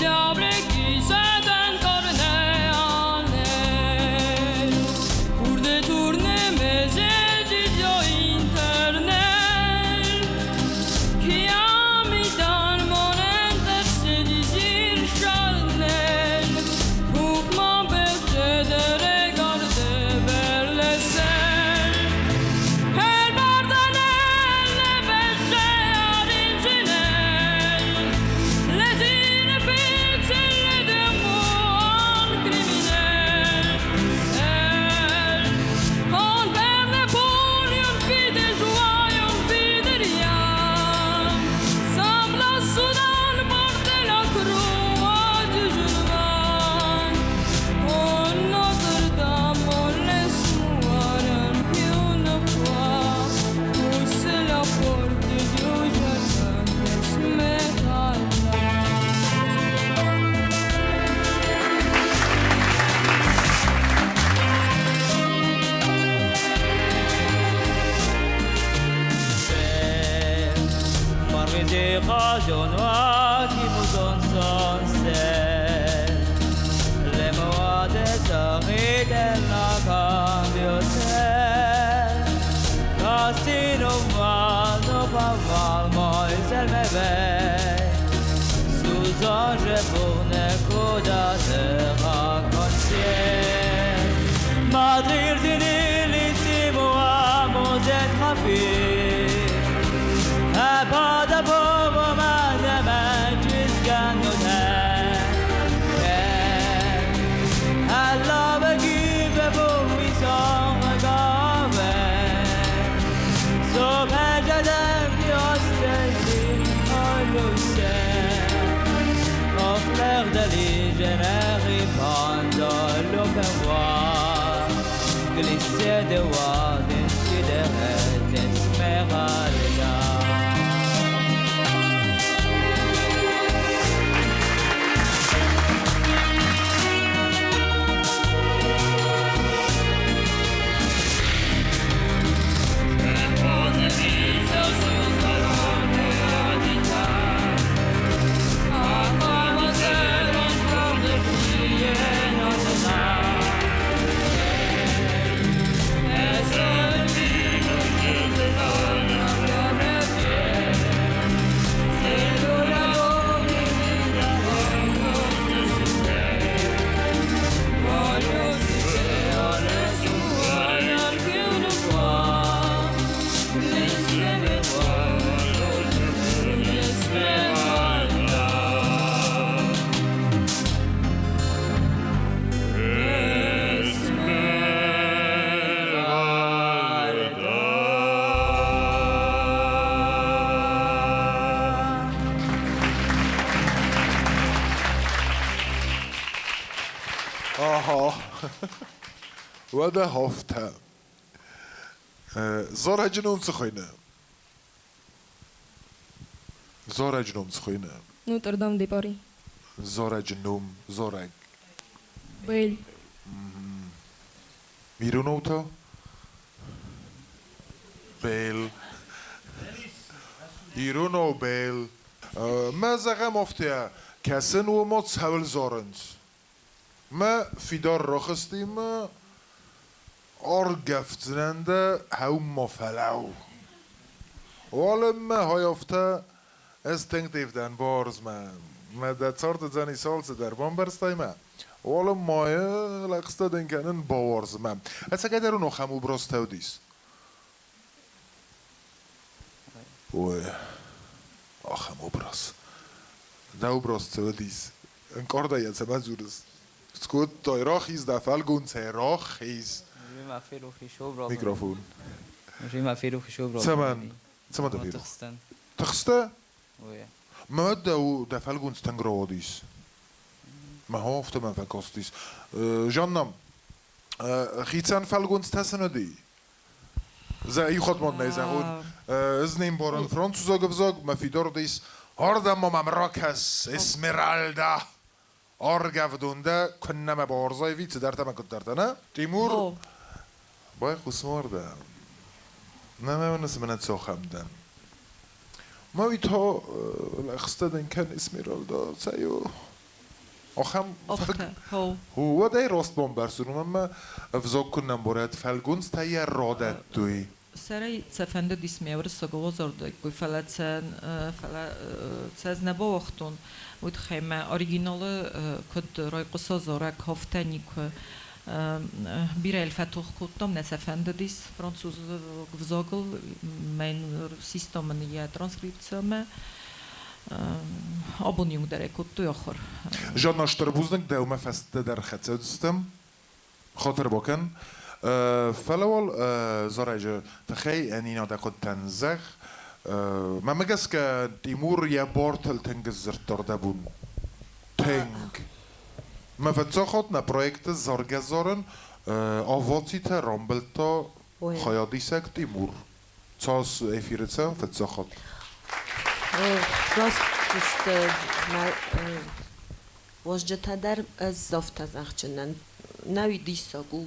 Diable qui se donne corneille. Les noirs qui mousonnent son sel. Les mots des oreilles de la cambiosel. Castino vano faval moisel me vei. Sous ange pour ne kuda te racontier. Madrid zinilissimo amo zetrafi. Apada bobo manama jusqu'à Allah give bo mi son gave. So pejadem diosteli oluse. Au fleur de l'igénérie pendant l'open Glisser de waden sideret Esmeralda. Aha. Уӕдӕ афтӕ. Зарӕджы ном цы хуыйны? Зарӕджы ном цы хуыйны? Нотр-Дам де Пари. Зарӕджы ном, зарӕг. Бель. Иронау та? Бел. Иронау бел. Мӕ зӕгъӕм афтӕ, кӕсын уымӕ цӕуыл зарынц. Мӕ фидар рахызтимӕ аргӕвддзынӕн дӕ хӕуммӕ фӕлӕуу. Уалынмӕ хай афтӕ ӕз тынг тевдӕн барзмӕ. Мӕ дӕ царды дзӕни алцыдӕр бамбӕрстай мӕ? Уалынмӕ лӕгъстӕ дын кӕнын бауарз мӕ. Ӕцӕгӕйдӕр уын ахӕм образтӕ уыдис? Ой, ахӕм образ. Дӕ образ цы уыдис? Ӕнкъардӕй йӕ цӕмӕ дзурыс? Скодтай, рахиз дӕ фӕлгонцӕй, рахиз. Микрофон. Цӕмӕн? Цӕмӕн дӕ ферох? Тыхстӕ? Мӕ дӕ фӕлгонц тынг рауадис. Мӕ афтӕ мӕм фӕкастис. Жанна, хицӕн фӕлгонцтӕ цы уыди? Иу хатт ма нӕ зӕгъон, ӕз не мбарын французаг ӕвзаг, мӕ фидар уыдис, ардӕм ма мӕм ракӕс, Эсмеральда! Аргӕвдон дӕ, куыннӕ мӕ бауарзай ӕви цыдӕртӕ мӕ куыддӕртӕ, нӕ? Тимур, байхъус ма ардӕм. Нӕ мӕ уыныс, мӕнӕ цахӕм дӕн. Ма уый та лӕгъстӕ дын кӕн, Эсмеральда, цӕй у? Ахӕм Уӕд ӕй раст бамбӕрстон, уымӕн ӕмӕ ӕвзаг куыннӕ ӕмбарӕд, фӕлгонцтӕ йӕ радӕттой. Сӕрӕй цӕ фӕндыдис ме уырыссаг озордӕггой, фӕлӕ цӕ фӕлӕ цӕ ӕз нӕ бауагътон, уый тыххӕй мӕ оригиналы куыд райхъуыса зарӕг афтӕ никуы бирӕ йыл фӕтох кодтам, нӕ сӕ фӕндыдис французаг ӕвзагыл, мӕн систам ын йӕ транскрипциямӕ. Абон иу дӕр ӕй кодтой ахуыр. Жанна, стыр бузныг дӕумӕ фӕстӕдӕр хӕцӕудзыстӕм. Хатыр бакӕн. Фӕлӕ уал зарӕджы тыххӕй Нина дӕ хъуыдтӕн зӕгъ. Мӕнмӕ гӕсгӕ, Тимур йӕ бартыл тынг сдзырдта дӕ бон. Тынг. Мӕ фыццаг нӕ проекты заргӕ-зарын овацитӕ рамбылдта хайадисӕг Тимур. Цас эфиры цӕуӕм фыццаг хатт? Раст мӕ уазджытӕ дӕр ӕз афтӕ зӕгъджынӕн. Нӕуи диссаг у,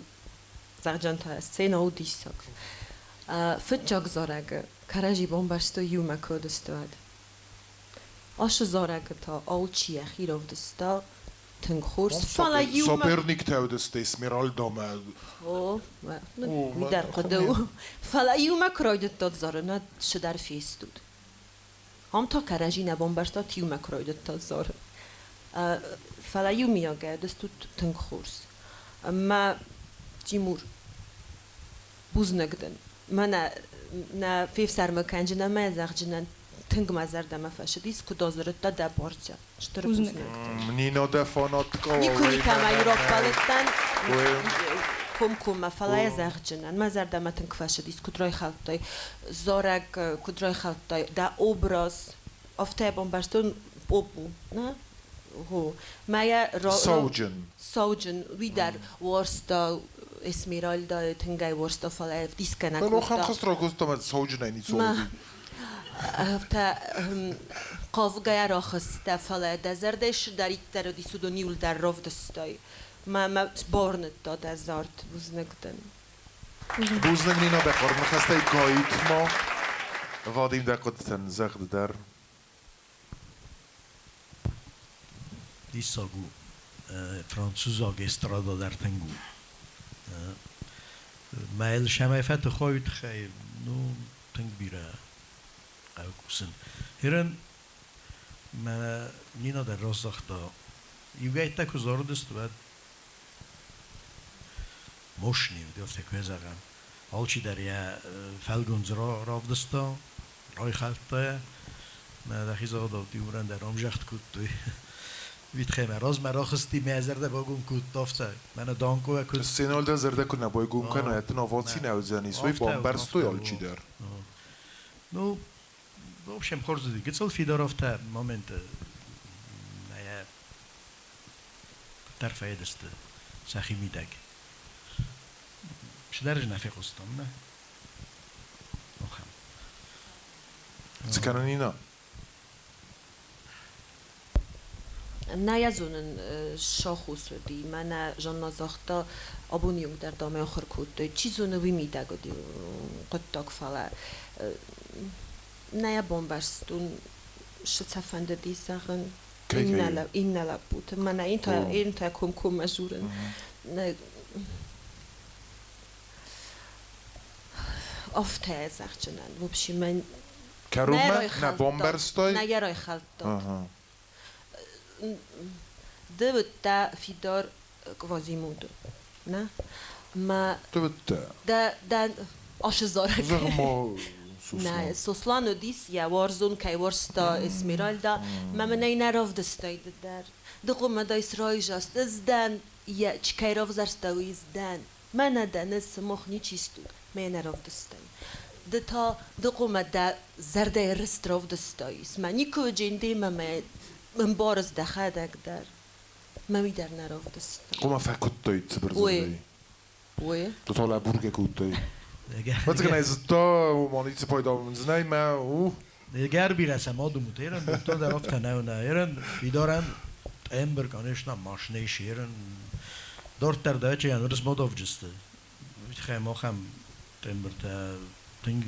зӕгъджынтӕ сценӕ у диссаг. Фыццаг зарӕг кӕрӕдзи бамбӕрстой иумӕ куы уыдысты, уӕд. Ашы зарӕгы та алчи йӕхи равдыста тынг хорз, фӕлӕ иумӕ... Соперниктӕ уыдысты Эсмеральдамӕ. О, уый дӕр хъуыды у. Фӕлӕ иумӕ куы райдыдтат зарын, уӕд цыдӕр фестут. Ам та кӕрӕдзи нӕ бамбӕрстат, иумӕ куы райдыдтат зарын. Фӕлӕ иумиагӕй уыдыстут тынг хорз. Ӕмӕ Тимур, бузныг дын. Мӕнӕ нӕ фефсӕрмы кӕнджынӕн ӕмӕ зӕгъджынӕн тынг мӕ зӕрдӕмӕ фӕцыдис, куыд азырыдта дӕ партия. Стыр бузныг. Нино дӕ фанатка. Никуы никӕмӕй раппӕлыдтӕн комкоммӕ, фӕлӕ йӕ зӕгъджынӕн. Мӕ зӕрдӕмӕ тынг фӕцыдис, куыд райхӕлдтай зарӕг, куыд райхӕлдтай дӕ образ. Афтӕ бамбӕрстон поп у, нӕ? Гъо. Мӕ йӕ Сауджын. Сауджын, уый дӕр уарзта Эсмеральдайы, тынгӕй уарзта, фӕлӕ дисгӕнӕг Фӕлӕ кодта. ахӕм хӕст ракодта, ӕмӕ сауджынӕй ницы уыди. Афтӕ хъавгӕйӕ рахызтӕ, фӕлӕ дӕ зӕрдӕйы цыдӕриддӕр уыдис, уыдон иуылдӕр равдыстай. Мӕ мӕ бауырныдта дӕ зард, бузныг дын. Бузныг, Нино, дӕ хъарм ныхӕстӕй Гаитмӕ. Вадим, дӕ хъуыдытӕн зӕгъ ды дӕр. Диссаг у, французаг эстрада дӕр тынг у. Мӕ сӕмӕй фӕтыхой тыххӕй, ну, тынг бирӕ хъӕуы кусын. Ерын мӕ Нина дӕр раст загъта, иугӕйттӕ куы зарыдысты, уӕд мощный уыди, афтӕ куы зӕгъӕм. Алчидӕр йӕ фӕлгондз равдыста, райхӕлдта йӕ. Мӕ дӕхи загъдау, иуран дӕр ӕмзагъд кодтой. Витхемӕ размӕ рахызти, мӕ зӕрдӕ байгом кодта, афтӕ. Мӕнӕ Данко куыд... Сценӕйыл дӕ зӕрдӕ куы нӕ байгом кӕна, ӕтын оваци нӕ уыдзӕнис, уый бамбӕрстой алчидӕр. Ну, в общем, хорз уыди. Гыццыл фидар афтӕ моменты нӕ куыддӕр фӕйдысты сӕхи мидӕг. Чидӕр нӕ фехъуыстам, нӕ? Охӕм. Цы кӕны Нина? Нӕ йӕ зонын, сахус уыди. Мӕнӕ Жанна загъта, абоны онг дӕр дам ахуыр кодтой. Чи зоны, уый мидӕг уыди хъуыддаг, фӕлӕ нӕ йӕ бамбӕрстон, цы сӕ фӕндыди зӕгъын иннӕ лӕппуты. Мӕнӕ йын та комкоммӕ дзурын. Афтӕ зӕгъджынӕн. В общем, мӕн Кӕронмӕ нӕ бамбӕрстай? Нӕ йӕ райхӕлдтат. Ды уыдтӕ фидар Квазимоду, нӕ? Мӕ Ды уыдтӕ? Дӕ, дӕ ашы зарӕг. Зӕгъ-ма, Сослан. Нӕ, Сослан уыдис, йӕ уарзон кӕй уарзта Эсмеральда, мӕ мын ӕй нӕ равдыстай ды дӕр. Ды хъуамӕ дӕ срайзаст, ӕз дӕн, йӕ кӕй равзӕрста, уый ӕз дӕн. Мӕнӕ дӕн ӕз, сымах ничи стут, мӕ йӕ нӕ равдыстай. Ды та, ды хъуамӕ дӕ зӕрдӕйы рыст равдыстаис. Мӕ никуы уыди демӕ, мӕ ӕмбарыс дӕхӕдӕг дӕр. Мӕ уый дӕр нӕ равдыстай. Хъуамӕ фӕкуыдтай цыбыр Ой. дзырдӕй. Ой. Ды та лӕбургӕ кодтай. Ӕцӕгӕн ӕй зыдта, уымӕн ницы пайда уындзынӕй мӕ у. Гӕр бирӕ сӕ ма думут, ерын бынтон дӕр афтӕ нӕу нӕ. Ерын фидарӕн тембр, конечно, машинӕ ис, ерын дарддӕр дӕ чи ӕнӕрыс модовджысты. Тыххӕй махӕм тембртӕ тынг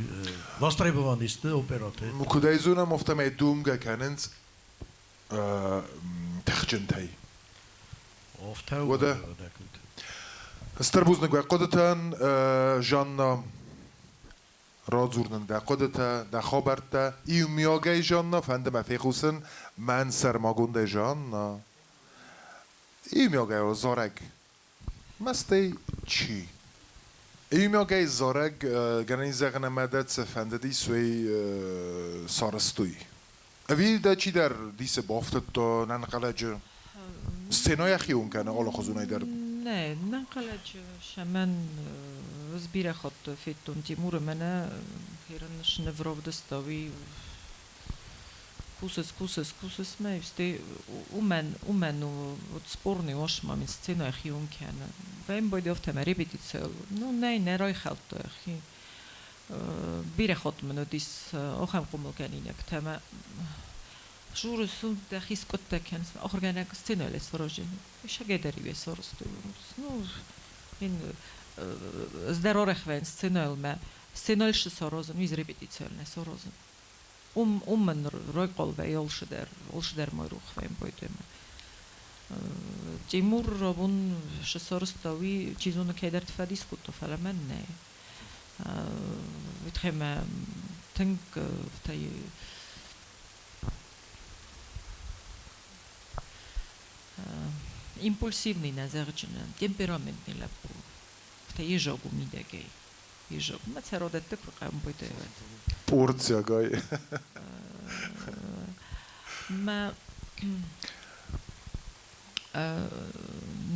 востребован сты операты. Куыд ӕй зонӕм, афтӕмӕй думгӕ кӕнынц тыхджынтӕй. Афтӕ Уӕдӕ стыр бузныг уӕ хъуыдытӕн, Жанна, радзур нын дӕ хъуыдытӕ, дӕ хабӕрттӕ. Иумиагӕй, Жанна, фӕнды мӕ фехъусын, мӕн сӕрмагондӕй, Жанна. Иумиагӕй о зарӕг. Мӕстӕй чи? Иумиагӕй зарӕг гӕнӕн зӕгъын ӕмӕ дӕ цы фӕндыдис, уый сарӕзтой. Ӕви дӕ чидӕр дисы бафтыдта нӕнхъӕлӕджы? Сценӕйӕ хион кӕны алыхуызонӕй дӕр? Нӕ, нӕнхъӕлӕджы сӕмӕн ӕз бирӕ хатт федтон Тимуры, мӕнӕ херын сныв равдыста, уый кусыс, кусыс, кусыс мӕ, стӕй уымӕн у вот спорный ос ма мын сценӕйӕ хион кӕны. Вӕйм афтӕ мӕ репетицийыл, ну, нӕй, нӕ райхӕлдта йӕхи. Бирӕ хатт мын уыдис ахӕм хъомылгӕнинӕгтӕ ӕмӕ журы су дӕхи скъуыдтӕ кӕныс, ахуыргӕнӕг сценӕйыл саразын. Сӕгӕй дӕр иу сарӕзтой. Ну, ин ӕз дӕр арӕх вӕййын сценӕйыл мӕ сценӕйыл шы саразын, уый репетицийыл нӕ саразын. Уым мын райхъал вӕййы алшыдӕр, алшыдӕр ма рох вӕййын поэтемӕ. Тимур абон шы сарызта, уый, чи зоны, кӕйдӕрты фӕдис кодта, фӕлӕ мӕн нӕ. Уый тыххӕй мӕ тынг импульсивный нӕ зӕгъджынӕн, темпераментный лӕппу. Афтӕ йезаг у мидӕгӕй. Йезаг. Мӕ цӕродӕтты куы хъӕмбойдӕй уӕд. Пъурцагай. Мӕ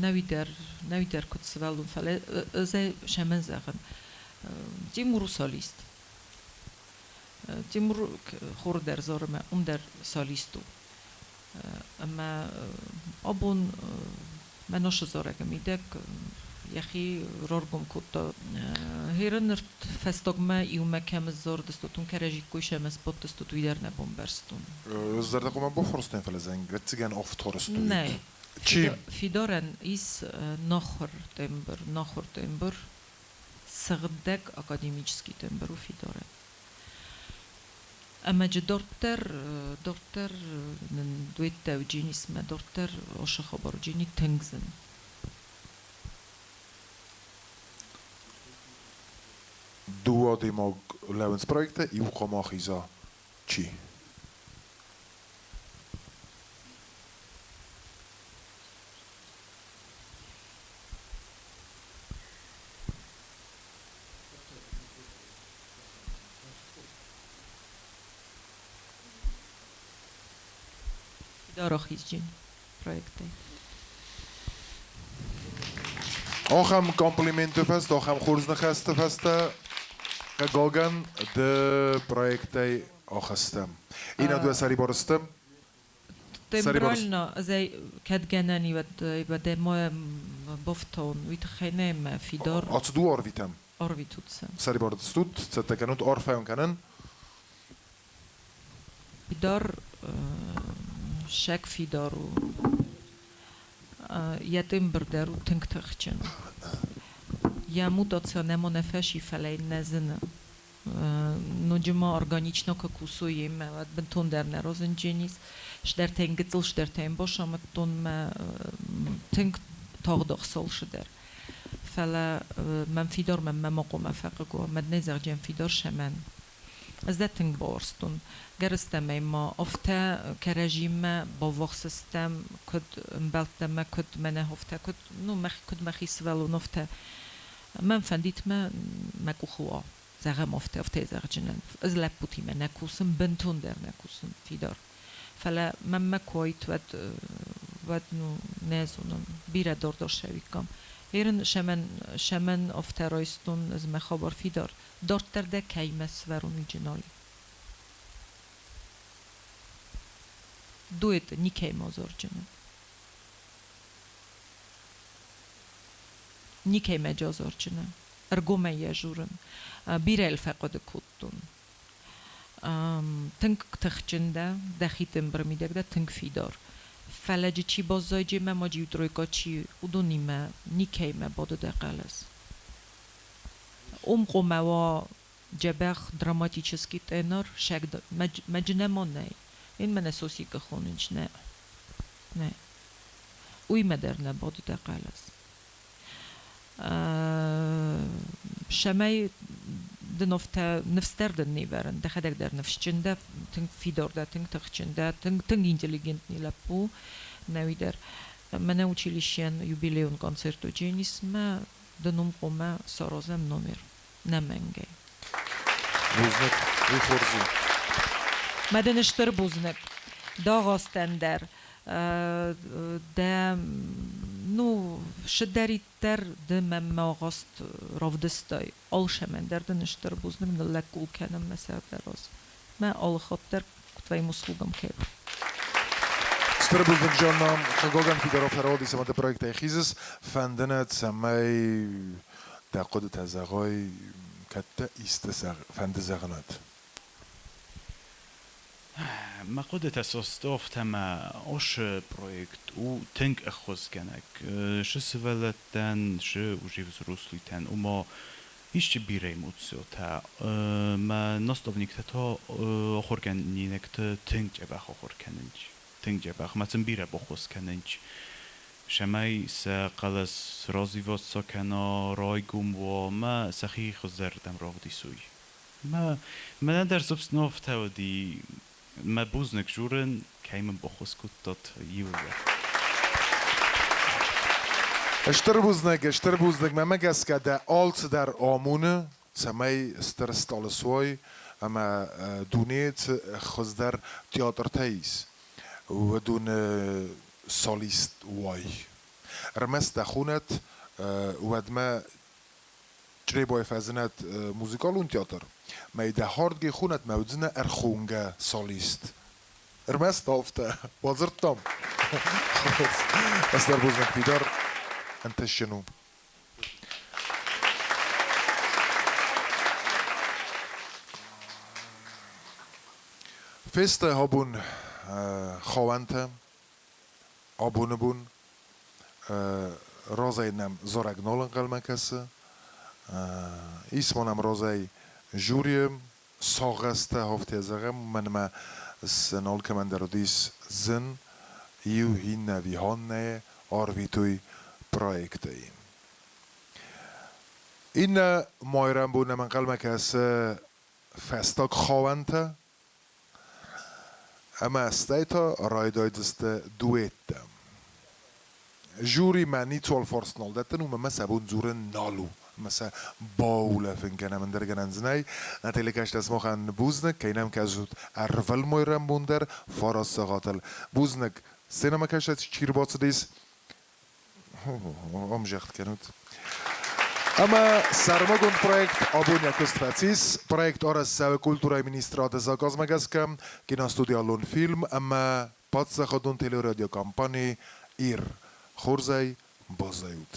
нӕуидӕр куыд сывӕллон, фӕлӕ ӕз ӕй сӕмӕн зӕгъын. Тимур у солист. Тимур хоры дӕр зары мӕ уым дӕр солист у. Ӕмӕ абон мӕ носы зарӕгы мидӕг йӕхи раргом кодта. Гьеры ныр фӕстагмӕ иумӕ кӕм сзардыстут, уым кӕрӕзиккой сӕм сбадтыстут, уый дӕр нӕ бамбӕрстон. Ӕз зӕрдӕ хъуамӕ бафарстаин, фӕлӕ ӕвӕццӕгӕн афтӕ Нӕ. Чи? Фидарӕн ис нахуыр тембр, нахуыр тембр, сыгъдӕг академический тембр у Фидарӕн. Ӕмӕ джы дарддӕр нын дуэттӕ уыдженисмӕ, дарддӕр ашы хабар уыджени тынг зын. Дыууӕ адӕймаг лӕууынц проекты, иу хъуамӕ ахиза. Чи? Фидар ахизджен проектӕй. Ахӕм комплименты фӕстӕ, ахӕм хорз ныхӕсты фӕстӕ, хъыгагӕн, ды проектӕй ахызтӕ. Иннӕ дыууӕ сӕрибар сты. Тембрально, ӕз ӕй кӕд гӕнӕн и, уӕд ма бафтауон, уый тыххӕй нӕ мӕ Фидар. Ацы дыууӕ арвитӕм. Арвитут сӕ. Сӕрибар стут, цӕттӕ кӕнут, арфӕйон кӕнын. Фидар сӕг фидар у. Йӕ тембр дӕр у тынг тыхджын. Йӕ мутаци нӕма нӕ фӕси, фӕлӕ йын нӕ зыны. Ноджы ма органично куы кусой йемӕ, уӕд бынтондӕр нӕ разындженис. Сдӕртӕ йын гыццыл сдӕртӕ йын басамыдтон мӕ тынг тагъд ӕхсӕлшы дӕр. Фӕлӕ мӕм Фидар мӕнмӕ ма хъуамӕ фӕхъыг уа, мӕ нӕ зӕгъджен Фидар сӕмӕн. Ӕз дӕ тынг бауарзтон. Гӕрыстӕмӕй ма афтӕ кӕрӕдзимӕ баввахс стӕм, куыд ӕмбӕлттӕ мӕ куыд мӕнӕ афтӕ, куыд, ну, мӕхи, куыд мӕхи сывӕллон, афтӕ. Мӕн фӕндид мӕ мӕ къухы уа, зӕгъӕм афтӕ, афтӕ зӕгъджынӕн. Ӕз лӕппутимӕ нӕ кусын, бынтондӕр нӕ кусын, Фидар. Фӕлӕ мӕнмӕ куы уаид, уӕд, уӕд, ну, нӕ зонын, бирӕ дарддӕр ссӕуиккам. Ерын сӕмӕн, сӕмӕн афтӕ райстон ӕз мӕ хабар Фидар. Дарддӕр дӕ кӕимӕ сывӕрон уыджынали? Дуэты никӕимӕ азарджынӕн. Никӕимӕ джы азарджынӕн. Ӕргомӕй йӕ журын. Бирӕ йыл фӕхъуыды кодтон. Тынг тыхджын дӕ, дӕхи тембры мидӕг дӕ тынг фидар. Фӕлӕ джы чи баззайджы мӕ ма джы иу тройка чи, уыдонимӕ никӕимӕ бады дӕ хъӕлӕс. Уым хъуамӕ уа дзӕбӕх драматический тенор, сӕг мӕ джы нӕма нӕй. Ин мӕнӕ Сосикы хонынч нӕ. Нӕ. Уыимӕ дӕр нӕ бады дӕ хъӕлӕс. Сӕмӕй дын афтӕ ныфс дӕр дын не вӕрын, дӕхӕдӕг дӕр ныфсджын дӕ, тынг фидар дӕ, тынг тыхджын дӕ, тынг, тынг интеллигентный лӕппу, нӕуи дӕр. Мӕнӕ училищейӕн юбилейон концерт уыдженисмӕ дын уым хъуамӕ саразӕм номер. Нӕмӕнгӕй. Бузныг, уый хорз у. Мӕ дын стыр бузныг. Дагъастӕн дӕр, дӕ, ну, шыдӕриддӕр ды мӕнмӕ агъаст равдыстай, алшӕмӕн дӕр дын стыр бузныг, ныллӕг къул кӕнын мӕ сӕр дӕ раз. Мӕ алы хатт дӕр к твоим услугам кӕй. Стыр бузныг, Жанна. Хъыгагӕн, Фидаров ӕрвадис ӕмӕ дӕ проектӕй хизыс. Фӕнды нӕ, цӕмӕй дӕ хъуыдытӕ зӕгъай, кӕд дӕ исты фӕнды зӕгъынад. Мӕ хъуыдытӕ состов ӕмӕ Ошы проект у тынг ӕххуысгӕнӕг шы сывӕллӕттӕн, шы уже взрослыйтӕн, ома Исчи бирӕ эмоциотӕ. Мӕ наставниктӕ та ахуыргӕнинӕгты тынг дзӕбӕх ахуыр кӕнынц. Тынг дзӕбӕх. Мӕ сын бирӕ баххуыс кӕнынц. Цӕмӕй сӕ хъӕлӕс развиваться кӕна, райгом уа мӕ сӕхи хуыздӕрдӕм равдисой. Мӕ мӕнӕн дӕр, собственно, афтӕ уыди. Мӕ бузныг дзурын, кӕй мын баххуыс кодтат иууылдӕр. Стыр бузныг, стыр бузныг. Мӕнмӕ гӕсгӕ дӕ алцыдӕр амоны, цӕмӕй стыр стъалы суай ӕмӕ дунейы цы хуыздӕр театртӕ ис, уыдоны солист уай. Ӕрмӕст дӕ хонӕт, уӕдмӕ Чъребайы фӕзынӕд музыкалон театр, мӕ дӕ хӕрдгӕ хонӕт мӕ уыдзынӕ ӕрхонгӕ солист. Ӕрмӕст афтӕ бадзырдтам. Ӕз дӕр бузныг, Фидар, ӕнтыстджын у. Фесты абон хауӕнтӕ, абоны бон разӕй нӕм зарӕг нал ӕнхъӕлмӕ кӕсы. Ис ма нӕм разӕй жюри сагъӕстӕ, афтӕ зӕгъӕм, мӕнмӕ сын алкӕмӕн дӕр уыдис зын иу иннӕ ӕви аннӕйы арвитой проектӕй. Иннӕ майрӕмбон нӕм ӕнхъӕлмӕ кӕсы фӕстаг хауӕнтӕ, Ӕмӕ стӕй та райдайдзысты дуэттӕ. Жюримӕ ницуал фарст нал дӕттын, уымӕн ӕмӕ сӕ бон дзурын нал у. Ӕмӕ сӕ баулӕфын кӕнӕм ӕндӕр гӕнӕн дзы нӕй. Нӕ телекӕсджытӕ сымахӕн бузныг, кӕй нӕм кӕсут ӕрвылмайрӕмбон дӕр фараст сахатыл. Бузныг, сценӕмӕкӕсӕг чи рбацыдис, ӕмзӕгъд кӕнут. Ӕмӕ сӕрмагонд проект абон йӕ куыст фӕцис. Проект арӕзт цӕуы культурӕйы министрады заказмӕ гӕсгӕ, киностудиалон фильм ӕмӕ паддзахадон телерадиокомпани Ир. Хорзӕй баззайут.